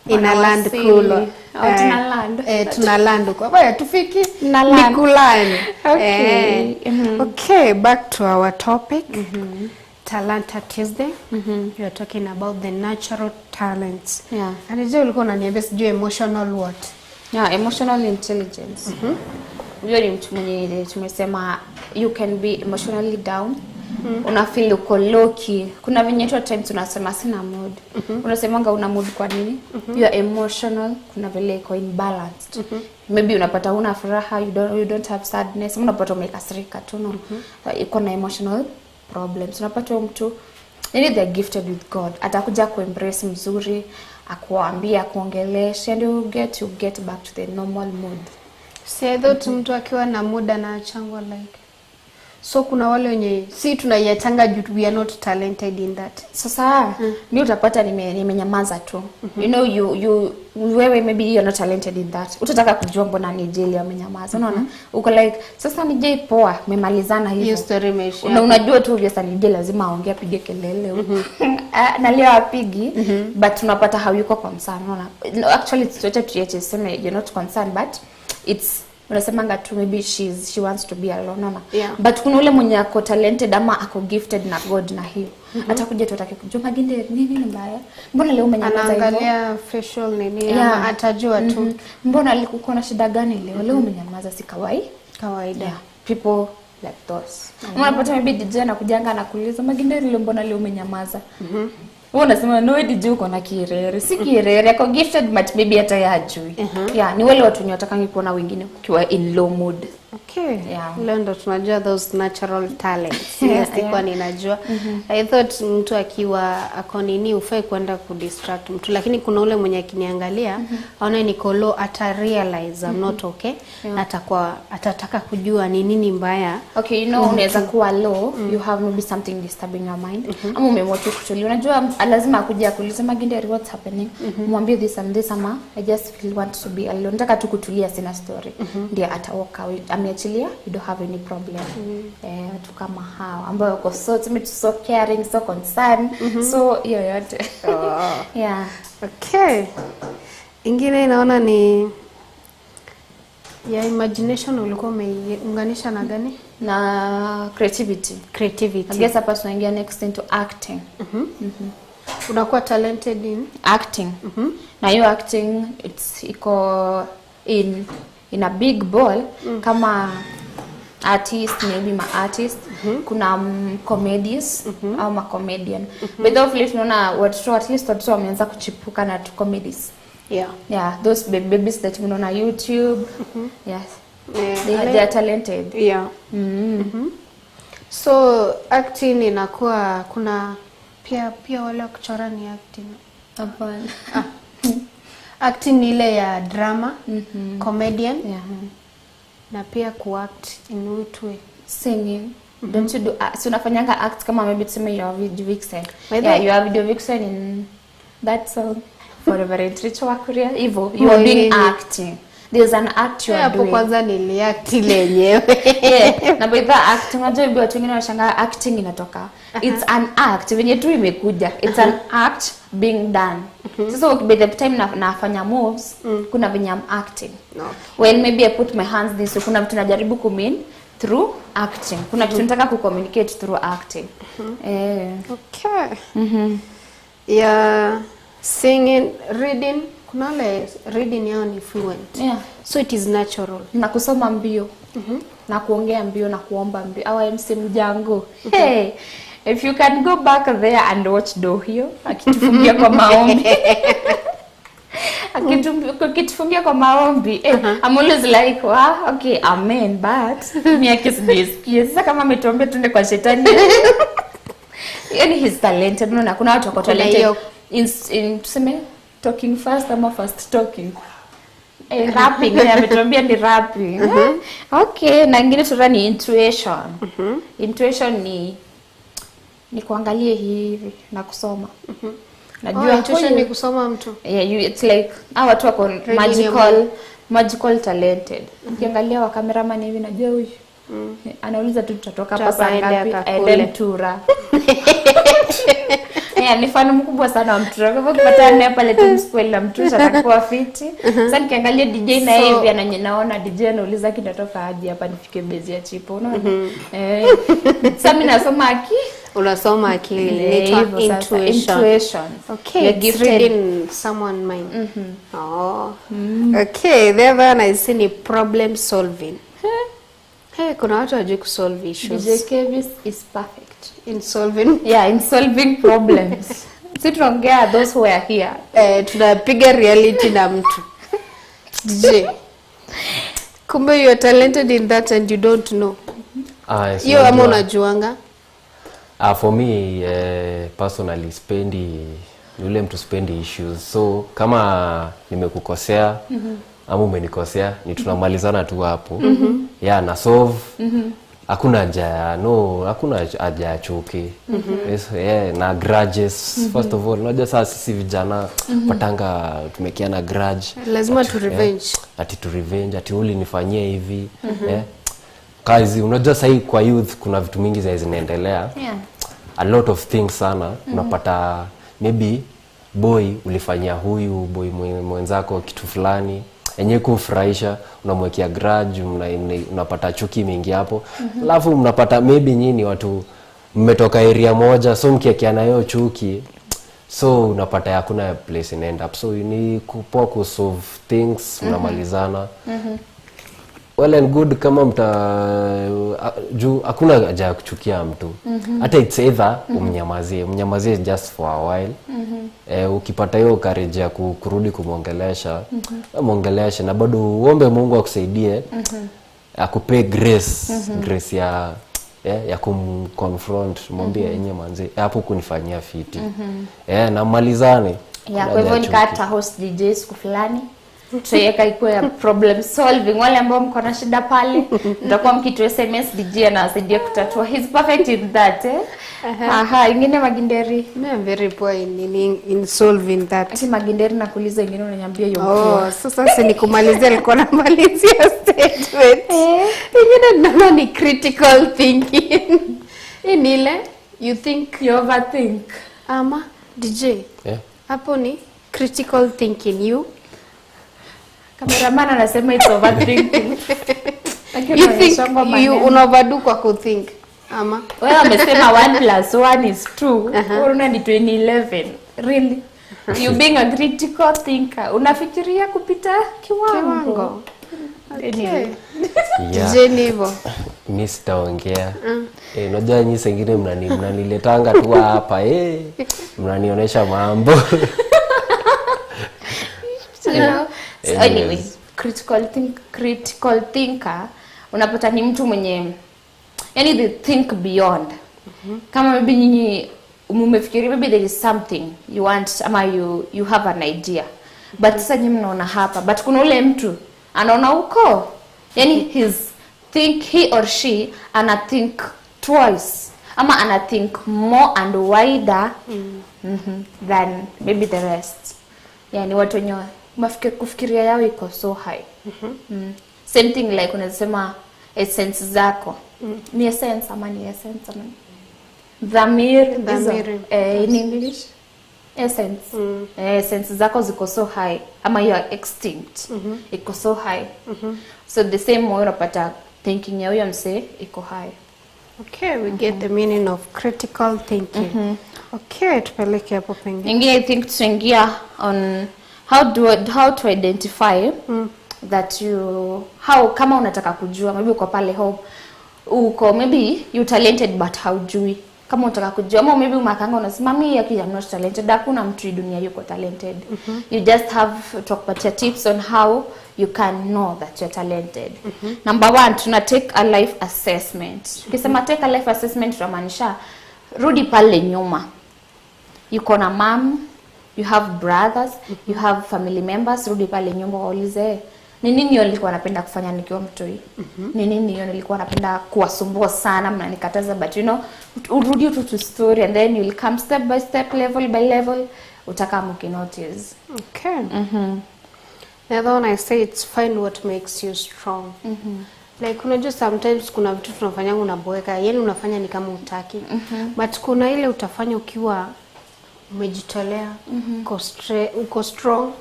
ina land Kulwa. Oh, tuna land. Tuna land huko. Baya tufiki land. Ni kuland. Okay. Okay, back to our topic. Talanta Tuesday. We are talking about the natural talents. Yeah. Anijua ulikuwa unaniambia sijui emotional what? Yeah, emotional intelligence. Huyo ni mtu mwenye tumesema you can be emotionally down. Una feel uko low key. Kuna venye tu at times unasema sina mood. Unasemanga una mood kwa nini? You are emotional, kuna vile iko imbalanced. Maybe unapata una furaha, you don't have sadness, unapata umekasirika tu, no. Iko na emotional problems. Unapata huyo mtu yani they're gifted with God. Atakuja kuembrace mzuri, akuambia, akuongelesha, and you get back to the normal mood. Si I thought mtu akiwa na muda na achangwa like. So kuna wale wenye si tunaiachanga juu we are not talented in that. Sasa mi utapata nimenyamaza tu. You know you wewe maybe you are not talented in that. Utataka kujua mbona ni jeli amenyamaza. Unaona? Uko like sasa ni jei poa, mmemalizana hivyo. Hiyo story imeisha. Na unajua tu obviously ni jei lazima aongee apige kelele. Na leo apigi, but tunapata hayuko concerned. Unaona? No, actually it's better to sema you're not concerned, but it's unasemanga tu maybe she wants to be alone, unaona? Yeah. But kuna ule mwenye ako talented ama ako gifted na God na hiyo. Atakuja tu atake kujua Maginde nini ni mbaya? Mbona leo umenyamaza hivyo? Anaangalia facial nini, Yeah. ama atajua tu. Mbona alikuwa na shida gani leo? Leo umenyamaza si kawaida. Yeah. People like those. Unapata maybe DJ anakujanga anakuuliza Maginde leo mbona leo umenyamaza? Wewe unasema no DJ uko na kirere. Si kirere, ako gifted but maybe hata yeye hajui. Yeah, ni wale watu wenye watakangi kuona wengine ukiwa in low mood. Okay. Yeah. Leo ndo tunajua those natural talents. Yes, sikuwa ninajua. I thought mtu akiwa ako nini ufai kwenda kudistract mtu, lakini kuna ule mwenye akiniangalia aone niko low ata realize I'm not okay. Na atakuwa atataka kujua ni nini mbaya. Okay, you know unaweza kuwa low, you have maybe something disturbing your mind. Ama umeamua tu kutulia. Unajua lazima akuje akuulize Maginde what's happening. Mwambie this and this ama I just feel want to be alone. Nataka tu kutulia, sina story. Ndio ata walk away. Ameachilia, you don't have any problem. Watu kama hao ambao wako so so caring, so concerned. So hiyo yote. Yeah. Okay. Ingine inaona ni ya imagination ulikuwa umeiunganisha na gani? Na creativity. Creativity. I guess hapa tunaingia next into acting. Unakuwa talented in acting. Na hiyo acting it's iko in a big ball kama artist, maybe ma artist. Kuna comedies au ma comedian. But though tunaona watoto at least watoto wameanza kuchipuka na tu comedies. Yeah. Yeah, those babies that mnaona YouTube. Yes. Yeah. They are talented. Yeah. So acting inakuwa kuna pia wale wa kuchora ni acting. Hapana. Acting ni ile ya drama, comedian. Yeah. Na pia kuact in which way? Singing. Don't you do so unafanyanga act kama maybe tuseme you are video vixen. Yeah, you are video vixen in that song. For Reverend Richo Wakuria, hivyo you are doing acting. There's an act you are doing. Hapo kwanza niliact lenyewe. Yeah, na by the acting unajua hivi watu wengine wanashangaa acting inatoka. It's an act venye tu imekuja. It's an act being done. Sasa by the time nafanya moves, kuna venye I'm acting. Well, maybe I put my hands this way. Kuna mtu najaribu kumean through acting. Kuna kitu nataka kucommunicate through acting. Okay. Yeah, singing, reading. Kuna wale reading yao ni fluent. Yeah. So it is natural. Na kusoma mbio. Na kuongea mbio na kuomba mbio. Our MC Mjango. Hey, if you can go back there and watch Dohio akitufungia kwa maombi. Akitufungia kwa maombi. I'm always like, wow, okay, amen, but mimi akisijisikie. Sasa kama ametuambia tuende kwa shetani. Yaani he's talented. Unaona kuna watu wako talented in tuseme talking fast ama fast talking. Rapping, ametuambia ni rapping. Okay, na ingine tuta ni intuition. Intuition ni kuangalia hivi na kusoma. Najua intuition ni kusoma mtu. Yeah, it's like watu wako magical talented. Ukiangalia wa cameraman hivi najua huyu Anauliza tu tutatoka hapa saa Tutapa aende ngapi, akakule. aende Mtura. Yeah, ni fan mkubwa sana wa Mtura. Kwa hivyo ukipatana naye pale Times Square na Mtura atakuwa fiti. Sasa nikiangalia DJ na yeye hivi naona DJ anauliza kinatoka aje hapa nifike base ya Chipo, unaona? Eh. Sasa mimi nasoma Unasoma akili, Eh, inaitwa hivyo sasa, intuition. intuition. Okay, You're it's gifted. reading someone mind. Oh. Okay, the other one I see ni problem solving. Hey, kuna watu hawajui kusolve issues. DJ Kevis is perfect in solving. Yeah, in solving problems. Si tunaongea those who are here. Eh, tunapiga reality na mtu. DJ. Kumbe you are talented in that and you don't know. Ah, yes, Hiyo ama unajua. unajuanga? For me personally spendi yule mtu spendi issues, so kama nimekukosea ama umenikosea ni tunamalizana tu hapo. Yeah, na solve. Hakuna haja ya no, hakuna haja ya chuki. Yes, yeah, na grudges. First of all, unajua saa sisi vijana patanga tumekiana grudge. Lazima tu revenge. Ati tu revenge, ati ulinifanyia hivi. Kazi unajua sahii kwa youth kuna vitu mingi za zinaendelea. A lot of things sana. Unapata maybe boy ulifanyia huyu boy mwenzako kitu fulani enye kumfurahisha, unamwekea grudge, unapata chuki mingi hapo. Alafu mnapata maybe nyinyi watu mmetoka area moja, so mkiwekeana hiyo chuki, so unapata hakuna place inaenda up. So ni kupoa kusolve things, mnamalizana. Well and good kama juu hakuna haja ya kuchukia mtu. Hata it's either umnyamazie just for a while. Ukipata hiyo courage ya kurudi kumwongelesha, mwongeleshe na bado uombe Mungu akusaidie, akupe grace, grace ya kumconfront, mwambie enye manze hapo kunifanyia fiti. Na malizane. Yeah, kwa hivyo nikata host DJ siku fulani tutaiweka ikuwe ya problem solving. Wale ambao mko na shida pale mtakuwa mkitu SMS DJ anawasaidia kutatua. He's perfect in that, eh? Aha, ingine Maginderi. Me I'm very poor in solving that. Ati Maginderi nakuuliza ingine unaniambia you're Oh, poor. sasa si nikumalizia, nilikuwa namalizia statement. Ingine naona ni critical thinking. Hii ni ile you think you overthink. Ama DJ. Yeah. Hapo ni critical thinking you. Cameraman anasema it's overthinking. Lakini You think unaonyesha you maneno. unaoverdo kwa kuthink. Ama Wewe amesema 1 + 1 is 2. Unaona ni 2011. Really? You being a critical thinker, unafikiria kupita kiwango. Kiwango. Anyway. Yeah. DJ ni hivyo. Mi sitaongea. Unajua nyinyi sengine mnaniletanga tu hapa, mnanionyesha mambo. You know? So Anyways. anyway, critical thinker unapata ni mtu mwenye yani they think beyond. Kama maybe nyinyi mmefikiria maybe there is something you want ama you have an idea. But sasa nyinyi mnaona hapa, but kuna ule mtu anaona huko. Yani his think he or she ana think twice ama ana think more and wider than maybe the rest. Yani watu wenye kufikiria yao iko so high. Same thing like unasema essence zako. Ni essence ama ni essence ama dhamiri, Dhamiri. In English essence. Essence zako ziko so high ama you are extinct. Iko so high. So the same way unapata thinking ya huyo msee iko high. Okay, we get the meaning of critical thinking. Okay, tupeleke hapo pengine. Ingine I think tuingia on how to identify that you how kama unataka kujua maybe uko pale home uko maybe you talented but haujui. Kama unataka kujua ama maybe umakanga unasema mimi yaki I'm not talented, hakuna mtu hii dunia yuko talented. You just have to kupatia tips on how you can know that you're talented. Number 1, tuna take a life assessment. Ukisema take a life assessment tunamaanisha rudi pale nyuma. Yuko na mom, you have brothers, you have family members, rudi pale nyumba waulize ni nini hiyo nilikuwa napenda kufanya nikiwa mtoi? Ni nini hiyo nilikuwa napenda kuwasumbua sana mnanikataza, but you know urudi tu to story and then you'll come step by step, level by level, utakaa mkinotice. Okay. The other one I say it's find what makes you strong. Like unajua sometimes kuna vitu tunafanya unaboeka, yani unafanya ni kama utaki. But kuna ile utafanya ukiwa umejitolea, uko strong,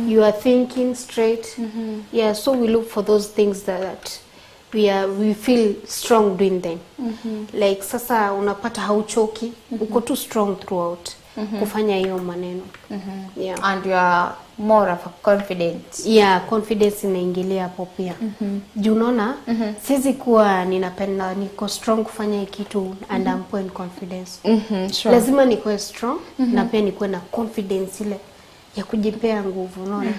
you are thinking straight. Yeah, so we look for those things that we feel strong doing them. Like sasa unapata hauchoki, uko too strong throughout kufanya hiyo maneno. Yeah. And you are more of a confident. Yeah, confidence inaingilia hapo pia. Juu unaona siwezi kuwa ninapenda niko strong kufanya hii kitu and I'm poor in confidence. Sure. Lazima nikuwe strong na pia nikuwe na confidence ile ya kujipea nguvu, unaona?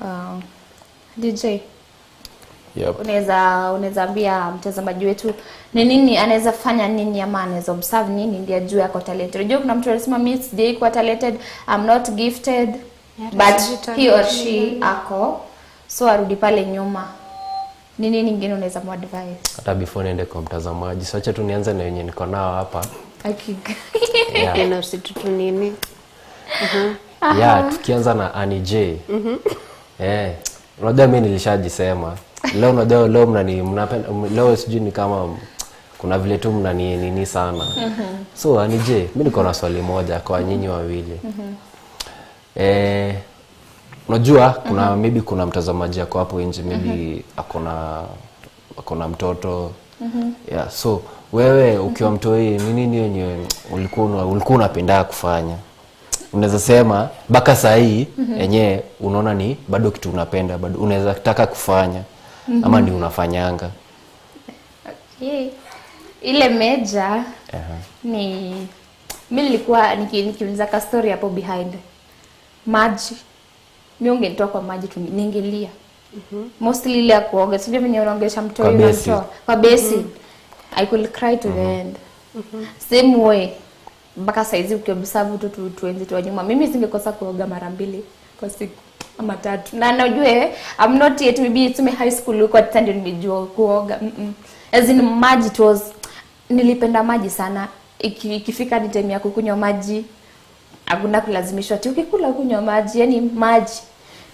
Wow. DJ, Yep. unaweza ambia mtazamaji wetu ni nini anaweza fanya nini ama anaweza observe nini ndiye ajue ako talented? Unajua kuna mtu anasema mimi sijai kuwa talented, I'm not gifted, Yeah, but he or she ako, so arudi pale nyuma. Ni nini nyingine unaweza muadvise? Hata before niende kwa mtazamaji, so acha tu nianze na wenye niko nao hapa. Hakika. Yeah. Na usitutu nini? Yeah, tukianza na Annie J. Unajua mimi nilishajisema. Leo unajua leo mnapenda leo sijui ni kama kuna vile tu mnani nini sana. So Annie J, mimi niko na swali moja kwa nyinyi wawili. Unajua kuna maybe kuna mtazamaji ako hapo nje, maybe akona mtoto. Yeah, so wewe ukiwa mtoi ni nini yenye ulikuwa unapenda kufanya? Unaweza sema mpaka saa hii yenyewe unaona ni bado kitu unapenda, bado unaweza taka kufanya ama ni unafanyanga? Okay. Ile major ni mimi nilikuwa nikiuliza ka story hapo behind maji. Mimi ungenitoa kwa maji tu ningelia. Mostly ile ya kuoga. Sijui mimi naongesha mtoto yule mtoto kwa besi. I could cry to the end. Same way mpaka saizi ukiobserve tu tuenzi tu nyuma, mimi singekosa kuoga mara 2 kwa siku ama 3. Na najue I'm not yet, maybe it's my high school huko hata ndio nimejua kuoga. As in maji it was, nilipenda maji sana. Ikifika ni time ya kukunywa maji, hakuna kulazimishwa ati ukikula kunywa maji, yani maji.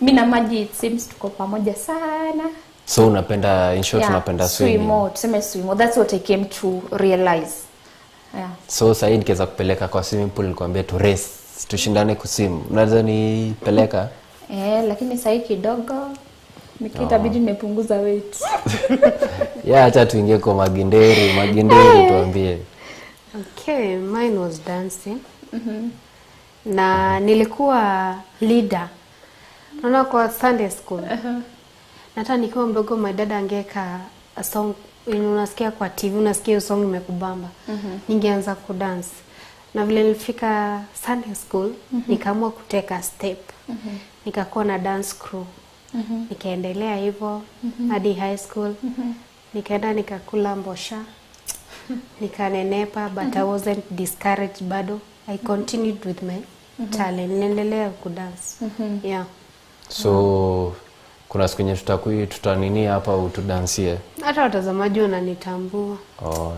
Mimi na maji it seems tuko pamoja sana. So unapenda, in short, yeah, unapenda swimming. Swimo, tuseme swimo. That's what I came to realize. Yeah. So sasa hii nikiweza kupeleka kwa swimming pool nikwambie tu race, tushindane kuswim, unaweza nipeleka? Lakini sasa hii kidogo nikitabidi nimepunguza weight. Yeah, acha tuingie kwa Maginderi tuambie. Okay, mine was dancing. Na nilikuwa leader. Naona kwa Sunday school. Na hata nikiwa mdogo my dad angeka a song, unasikia kwa TV, unasikia hiyo song imekubamba. Ningeanza kudance. Na vile nilifika Sunday school, nikaamua kuteka step. Nikakuwa na dance crew. Nikaendelea hivyo hadi high school. Nikaenda nikakula mbosha. Nikanenepa, but I wasn't discouraged bado. I continued with my talent. Niliendelea kudance. Yeah. So kuna siku yenye tutanini hapa utudansie. Hata watazamaji wananitambua. Oh.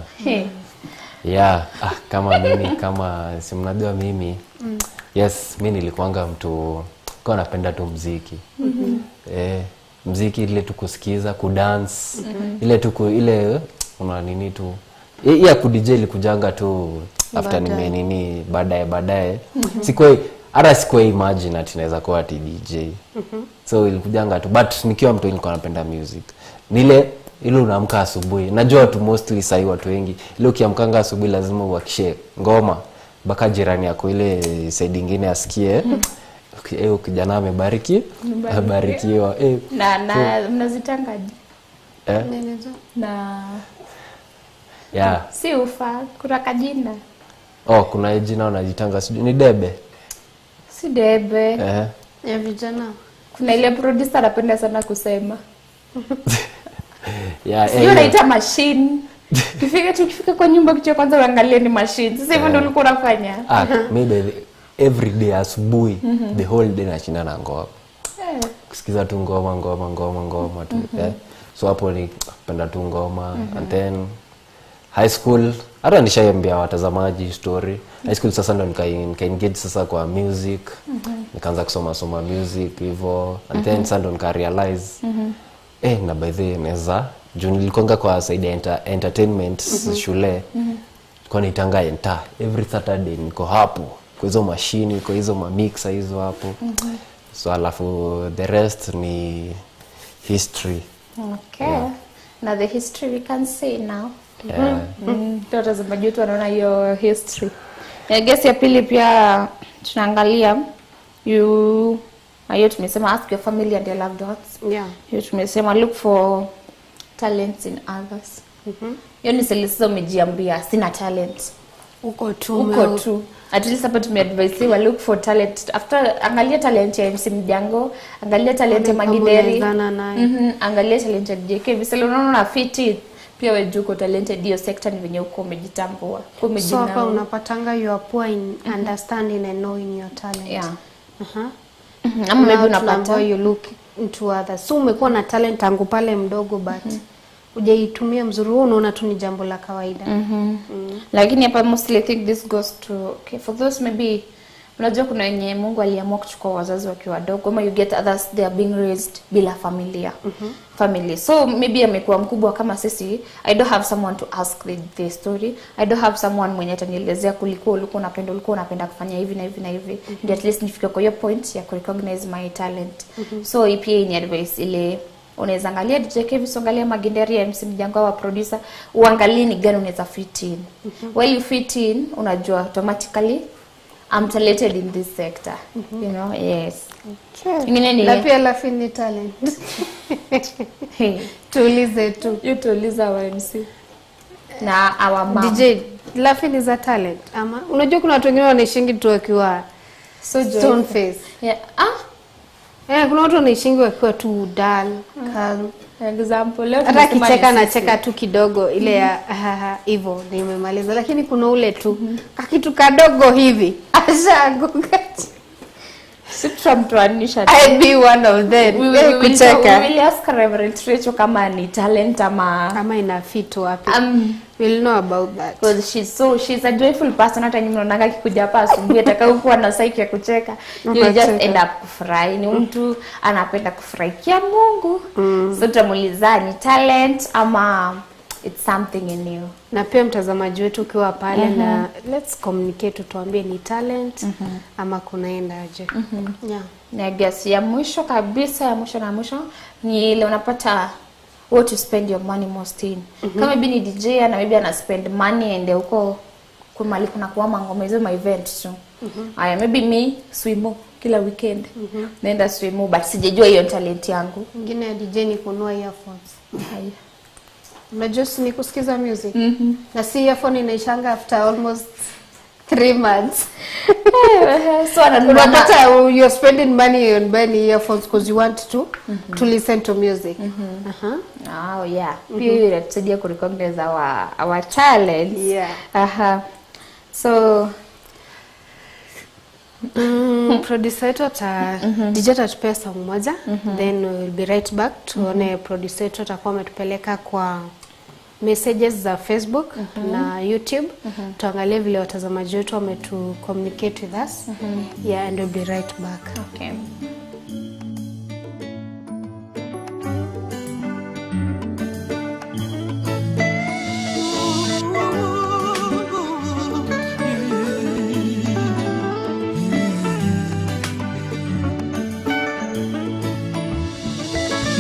Yeah, kama mimi, kama si mnajua mimi. Yes, mimi nilikuanga mtu kwa napenda tu muziki. Muziki ile tu kusikiza, kudance, ile tu ile una nini tu. Ya ku DJ ilikujanga tu after nime nini baadaye. Sikuwa hata sikuwa imagine ati naweza kuwa ati DJ. So ilikujanga tu, but nikiwa mtu nilikuwa napenda music. Nile ile unaamka asubuhi. Najua watu mostly sahi watu wengi ile ukiamkanga asubuhi lazima uwakishe ngoma mpaka jirani yako ile side nyingine asikie. Kijana amebariki, abarikiwa. Na mnazitangaje? Na yeah. Si ufa, kuna kajina. Oh, kuna jina unajitanga sijui ni debe. Si debe. Ya vijana. Kuna ile producer anapenda sana kusema. Yeah, sio unaita machine. Ukifika kwa nyumba kitu kwanza uangalie ni machine. Sasa hivyo ndio ulikuwa unafanya. Maybe every day asubuhi the whole day nashinda na ngoma. Kusikiza tu ngoma tu. So hapo ni napenda tu ngoma. And then high school hata nishaiambia watazamaji story. High school sasa ndo nika engage sasa kwa music. Nikaanza kusoma music hivyo. And then sasa ndo nika realize na by the way naweza Juu nilikuanga kwa side ya entertainment shule. Nilikuwa naitanga enter every Saturday, niko hapo kwa hizo mashini, kwa hizo mamixer hizo hapo. So alafu the rest ni history. Okay. Na the history we can say now. Yeah. Ndio watazamaji wetu wanaona hiyo history. I guess ya pili pia tunaangalia you na hiyo tumesema ask your family and your loved ones. Yeah. Hiyo tumesema look for talents in others. Hiyo ni sasa umejiambia sina talent. Uko tu Uko tu. At least hapa tumeadvisiwa look for talent. After angalia talent ya MC Mjango, angalia talent ya Kama Magideri. unawezana naye. Angalia talent ya JK. Visele unaona una fit in. Pia wewe juu uko talented hiyo sector ni venye uko umejitambua. Uko So umejinao. hapa unapatanga you are poor in understanding and knowing your talent. Yeah. Aha. Ama maybe Now unapata tunaambiwa you look into others. So umekuwa na talent tangu pale mdogo but hujaitumia mzuri, wewe unaona tu ni jambo la kawaida. Lakini hapa mostly I think this goes to okay, for those maybe unajua kuna wenye Mungu aliamua kuchukua wazazi wakiwa wadogo, ama you get others they are being raised bila familia family, so maybe amekuwa mkubwa kama sisi. I don't have someone to ask the story. I don't have someone mwenye atanielezea kulikuwa ulikuwa unapenda kufanya hivi na hivi na hivi, ndio at least nifike kwa hiyo point ya kurecognize my talent. So hii pia ni advice ile unaweza angalia DJ Kevis, angalia Maginderi ya MC Mjango wa producer, uangalie ni gani unaweza fit in. While you fit in, unajua automatically I'm talented in this sector. You know, yes. Ingine ni Na pia laughing ni talent. Hey, Tuulize tu. you tuuliza wa MC na our mom. DJ, laughing is a talent ama unajua kuna watu wengine wanaishingi tu wakiwa So stone joyful. face. Yeah. Ah, Eh, kuna watu wanaishingi wakiwa tu dull, calm. example leo Hata tumesema akicheka ni sisi. anacheka tu kidogo ile ya hivyo nimemaliza, lakini kuna ule tu kakitu kadogo hivi ashaanguka. Si tutamtoanisha tu. I be one of them. We Kucheka will ask Reverend Rachel kama ni talent ama kama ina fit wapi. We'll know about that. Because she's a joyful person. Hata nyinyi mnaonanga akikuja hapa asubuhi atakayokuwa na psyche ya kucheka, you just Utacheka. end up kufurahi. Ni mtu anapenda kufurahikia Mungu. So tutamuuliza ni talent ama it's something in you. Na pia mtazamaji wetu ukiwa pale na let's communicate, tuambie ni talent ama kunaendaje. Yeah. Na guess ya mwisho kabisa, ya mwisho na mwisho ni ile unapata what you spend your money most in. Kama maybe ni DJ na maybe ana spend money ende huko kumali kuna kuwa mangoma hizo ma event tu. Aya, maybe me swimo kila weekend. Naenda swimo but sijajua hiyo talent yangu. Ingine ya DJ ni kununua earphones. Haya. Unajua si ni kusikiza music. Na si earphone inaishanga after almost 3 months. So ananunua Unapata you're spending money on buying earphones because you want to listen to music. Aha. Oh yeah. Pia hiyo inatusaidia ku recognize our talents. Yeah. Aha. So Producer wetu ata DJ atatupea song moja, then we will be right back tuone producer wetu atakuwa ametupeleka kwa messages za Facebook na YouTube. Tuangalie vile watazamaji wetu wametu communicate with us. Yeah, and we'll be right back. Okay.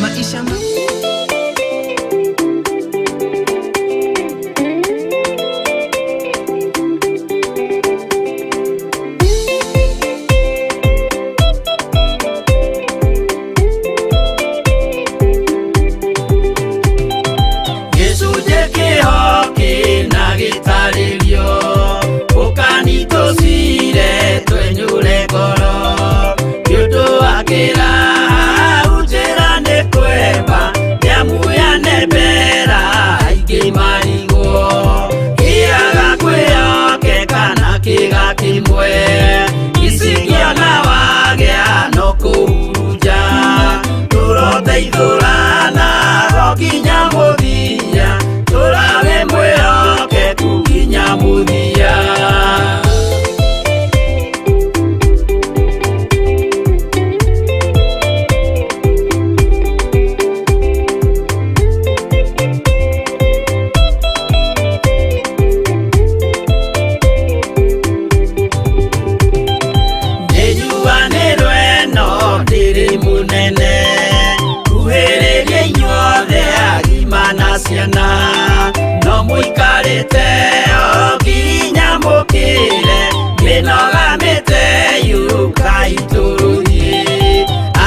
Maisha Mũikarĩte o nginya mũkĩre mĩnoga mĩte yũkai tũthiĩ.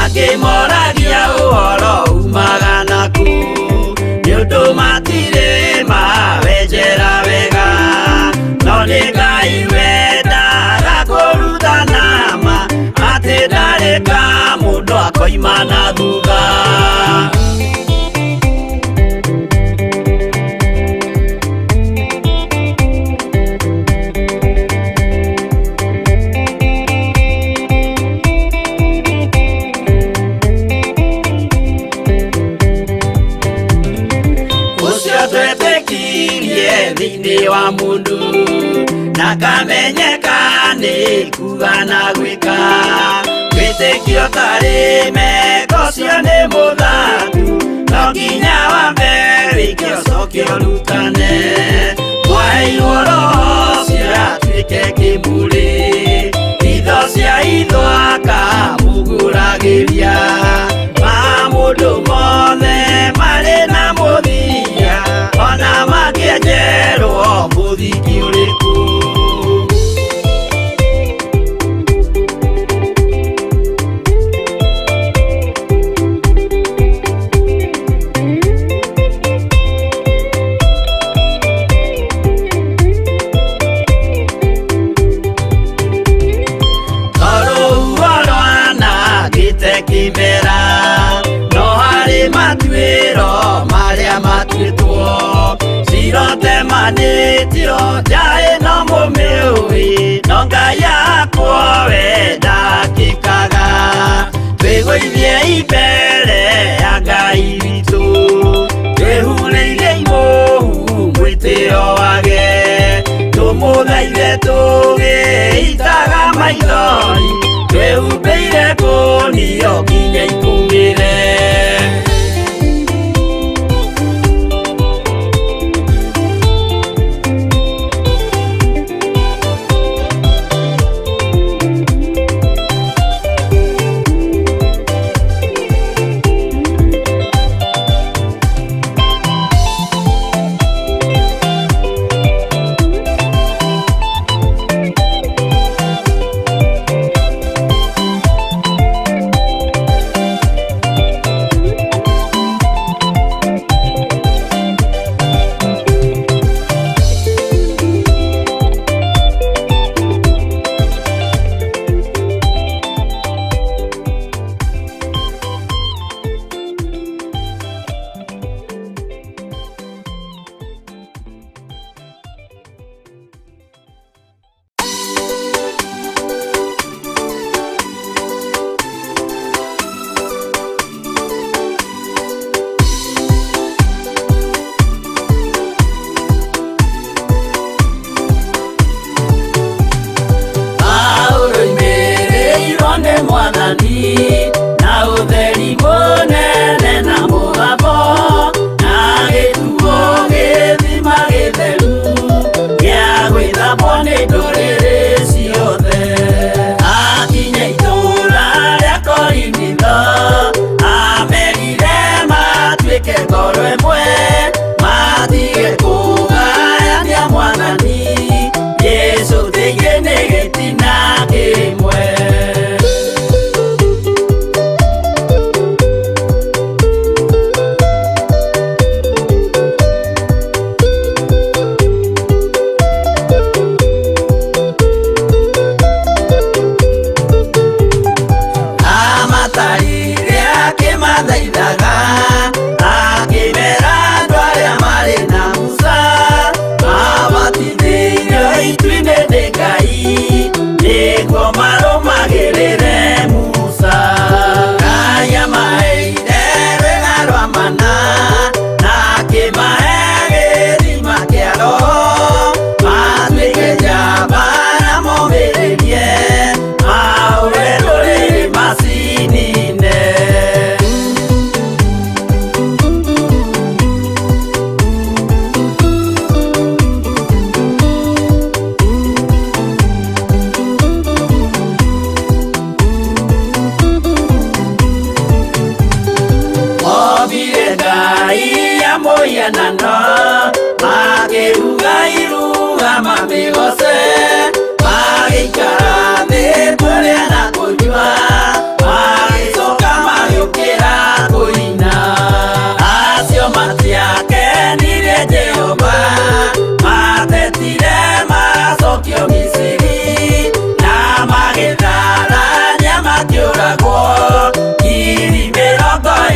Angĩ moragia ũhoro umaga naku nĩ ũndũ matirĩ mawenjera wega no nĩ Ngai wendaga kũrutana ma atĩ ndarĩ ka mũndũ akoima na thutha. Ũcio twetĩkirie thĩinĩ wa mũndũ na kamenyeka nĩ kuga na gwĩka wĩtĩkio tarĩ meko ũcio nĩ mũthaku no nginya wambe wĩke ũcoke ũrutane mwaheirwo roho ũcio atuĩke kĩmũrĩ itho cia itho akamũgũragĩria ma mũndũ mothe marĩ na mũthia ona mangĩenjerwo mũthingi ũrĩkũ. Tondũ rwanangĩte kĩmera no harĩ matuĩro marĩa matuĩtwo cirotemanĩtio njaĩ no mũmĩũĩ no Ngai yakwo we ndakĩkaga twĩgũithie imbere ya Ngai witũ twĩhurĩire imũhu mwĩtĩo wage tũmũthaithe tũgĩitaga maithori twĩhumbĩire ngũnio nginya ikumĩre. Mamĩgoce magĩikara thĩ kũrĩa na kũnyua magĩcoka magĩũkĩra kũina acio matiakenirie Jehova matetire macokio Misiri na magĩtharania makĩũragwo 23,000.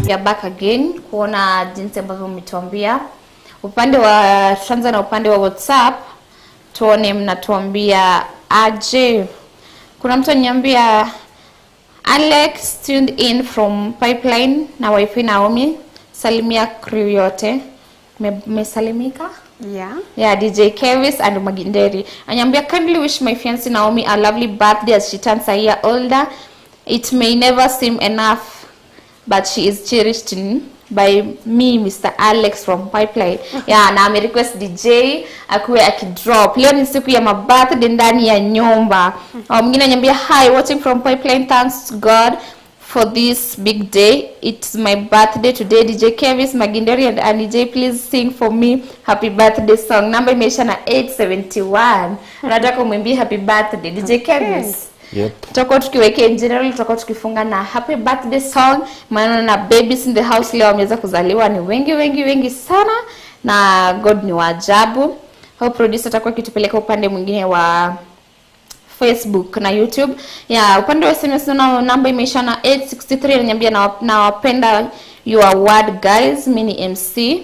We are back again kuona jinsi ambavyo mmetuambia upande wa tuanza na upande wa WhatsApp, tuone mnatuambia aje. Kuna mtu ananiambia Alex tuned in from Pipeline na wife Naomi, salimia crew yote. Mesalimika? Yeah. Yeah, DJ Kevis and Maginderi. Anyambia, kindly wish my fiancée Naomi a lovely birthday as she turns a year older. It may never seem enough, but she is cherished by me, Mr. Alex from Pipeline. Yeah, na ame request DJ akuwe akidrop. Leo ni siku ya mabirthday ndani ya nyumba. Mwingine ananiambia, hi, watching from Pipeline, thanks God for this big day. It's my birthday today. DJ Kevis, Maginderi and Annie J, please sing for me happy birthday song. Namba imeisha na 871. Nataka umwimbie happy birthday DJ Kevis. Yep. Tutakuwa tukiwekea in general, tutakuwa tukifunga na happy birthday song, maana na babies in the house leo wameweza kuzaliwa ni wengi wengi wengi sana, na God ni wa ajabu. Hope producer atakuwa akitupeleka upande mwingine wa Facebook na YouTube. Ya upande wa SMS naona namba imeisha na 863, ananiambia nawapenda your word guys. Mimi ni MC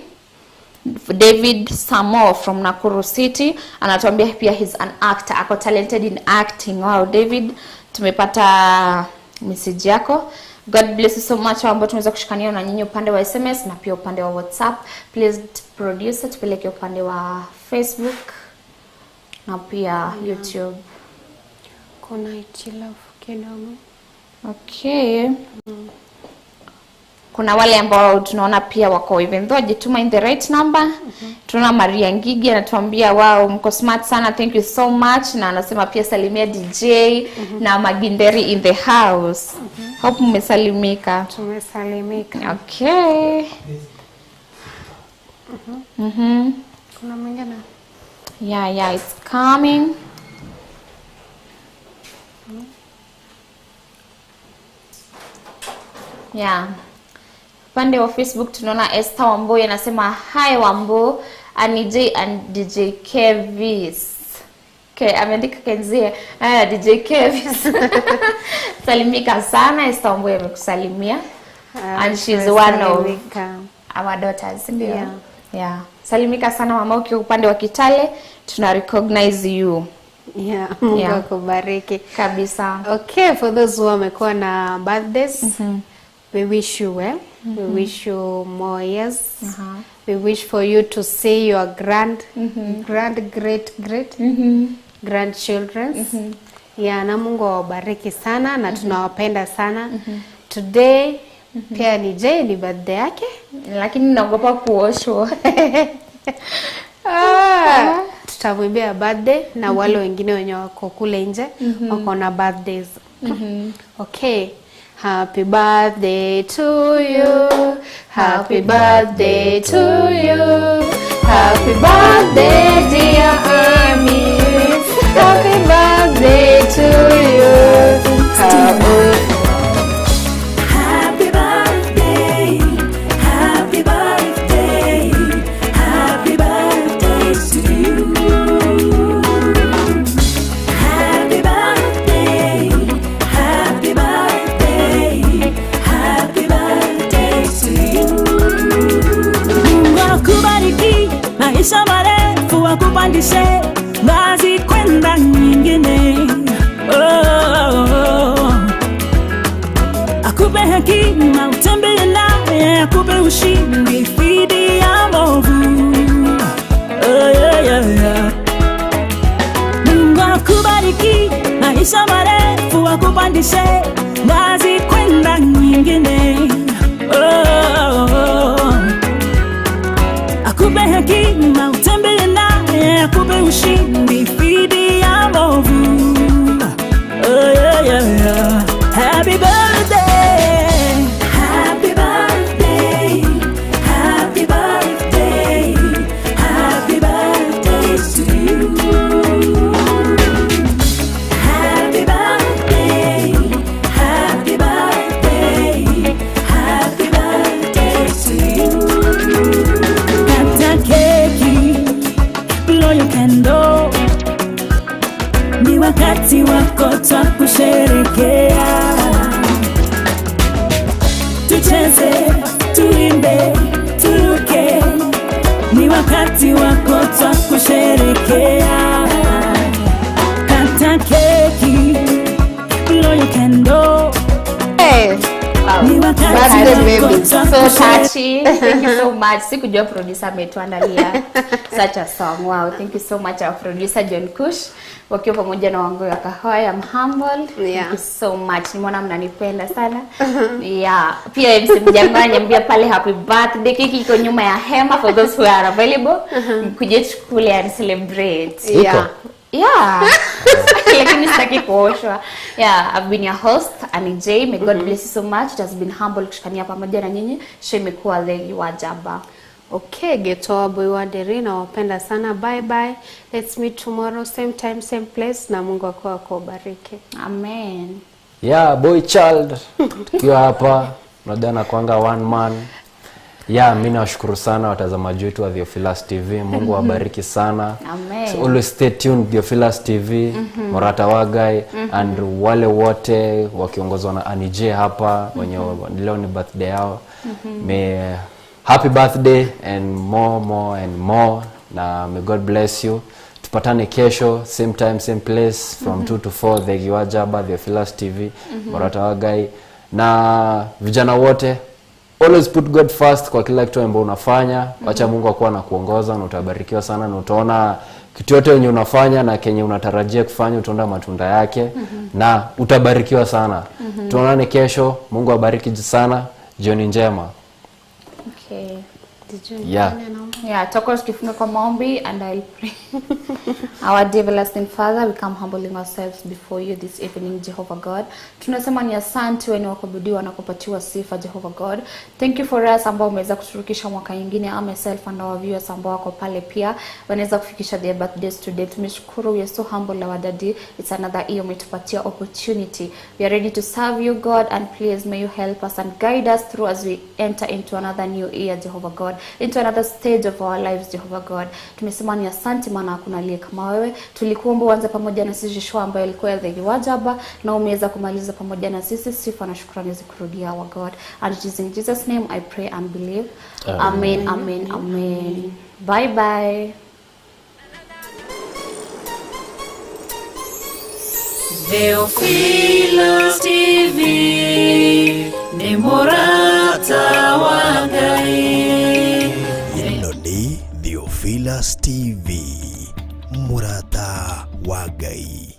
David Samo from Nakuru City, anatuambia pia he's an actor, ako talented in acting. Wow, David, tumepata message yako. God bless you so much ambao tumeweza kushikania na nyinyi upande wa SMS na pia upande wa WhatsApp. Please producer, tupeleke upande wa Facebook na pia YouTube. Kuna hitilafu kidogo. Okay. Kuna wale ambao tunaona pia wako even though hajatuma in the right number. Tunaona Maria Ngigi anatuambia wow, mko smart sana, thank you so much, na anasema pia salimia DJ na Maginderi in the house. Hope mmesalimika. Tumesalimika. Okay. Kuna mwingine? Yeah, it's coming. Yeah. Upande wa Facebook tunaona Esther Wambui anasema hi Wambo, Annie J and DJ Kevis. Okay, ameandika Kenzie. Haya, DJ Kevis. Salimika sana, Esther Wambui amekusalimia. And she's one of our daughters, ndio? Yeah. Yeah. Salimika sana mama, ukiwa upande wa Kitale tuna recognize you. Yeah, Mungu akubariki. Kabisa. Okay, for those who wamekuwa na birthdays, we wish you well. We wish you more years. We wish for you to see your grand, grand, great, great grandchildren. Yeah, na Mungu awabariki sana na tunawapenda sana. Today pia ni Jay, ni birthday yake. Lakini naogopa kuoshwa. Tutamwimbia birthday na wale wengine wenye wako kule nje wako na birthdays. Okay. Happy birthday to you. Happy birthday to you. Happy birthday dear Amy. Happy birthday to you. Happy birthday. Happy birthday. Happy birthday to you. Happy birthday. Happy birthday. Happy birthday to you. Mungu akubariki maisha marefu akupandishe ngazi kwenda nyingine. Oh, oh, oh. Akupe hekima utembee naye, akupe ushindi dhidi ya maovu. Oh, yeah, yeah, yeah. Mungu akubariki maisha marefu akupandishe ngazi kwenda nyingine. Oh, oh, oh. Akupe hekima utembee naye, akupe ushindi dhidi ya maovu. Oh, yeah, yeah, yeah. Happy birthday. Happy birthday. Happy birthday. Happy birthday to you. Happy birthday. Happy birthday. Happy birthday to you. Kata keki, blow your candle. Ni wakati wako twa kusherekea. Tucheze, tuimbe, turuke. Ni wakati wako twa kusherekea. Kata keki, blow your candle. Hey. Ni wakati Birthday wako baby. twa So kusherekea. touchy. Thank you so much. Sikujua producer ametuandalia such a song. Wow, thank you so much our producer John Kush wakiwa pamoja na Wangui wa Kahoya. I'm humbled. Thank you so much. Nimeona mnanipenda sana. Yeah. Pia MC Mjamba ananiambia pale happy birthday. Keki iko nyuma ya hema for those who are available. Mkuje tukule and celebrate. Iko? Yeah. Yeah. Lakini sitaki kuoshwa. Yeah, I've been your host Annie J. May God bless you so much. It has been humble kushikania pamoja na nyinyi. Show imekuwa Lady Wajaba. Okay, Getoa Boy wa Deri nawapenda sana. Bye bye. Let's meet tomorrow same time same place na Mungu akuwa akubariki. Amen. Yeah, boy child tukiwa hapa unajua nakwanga one man. Yeah, mi nawashukuru sana watazamaji wetu wa Theophilus TV. Mungu awabariki sana. Amen. So always stay tuned Theophilus TV, Morata Wagai and wale wote wakiongozwa na Annie J hapa wenye leo ni birthday yao. May happy birthday and more more and more, na may God bless you. Tupatane kesho same time same place from 2 to 4 the Giwajaba Theophilus TV, Morata Wagai na vijana wote, always put God first kwa kila kitu ambacho unafanya. Wacha Mungu akuwa na kuongoza na utabarikiwa sana, na utaona kitu yote yenye unafanya na kenye unatarajia kufanya utaona matunda yake na utabarikiwa sana. Tuonane kesho, Mungu awabariki sana, jioni njema. Okay. Yeah. Yeah, tutakuwa tukifunga kwa maombi and I'll pray. Our dear everlasting Father, we come humbling ourselves before you this evening, Jehovah God. Tunasema ni asante wewe ni wa kuabudiwa na kupatiwa sifa, Jehovah God. Thank you for us ambao umeweza kuturukisha mwaka ingine, I myself and our viewers ambao wako pale pia wanaweza kufikisha their birthdays today. Tumeshukuru, we are so humble our daddy. It's another year umetupatia opportunity. We are ready to serve you God, and please may you help us and guide us through as we enter into another new year, Jehovah God, into another stage of our lives, Jehovah God. Tumesema ni asante maana hakuna aliye kama wewe. Tulikuomba uanze pamoja na sisi show ambayo ilikuwa ya The Wajaba na umeweza kumaliza pamoja na sisi. Sifa na shukrani zikurudia our God. And it is in Jesus name I pray and believe. Amen, amen, amen. Bye bye. Theophilus TV nĩ mũrata wa Ngai. Ĩno nĩ Theophilus TV, mũrata wa Ngai.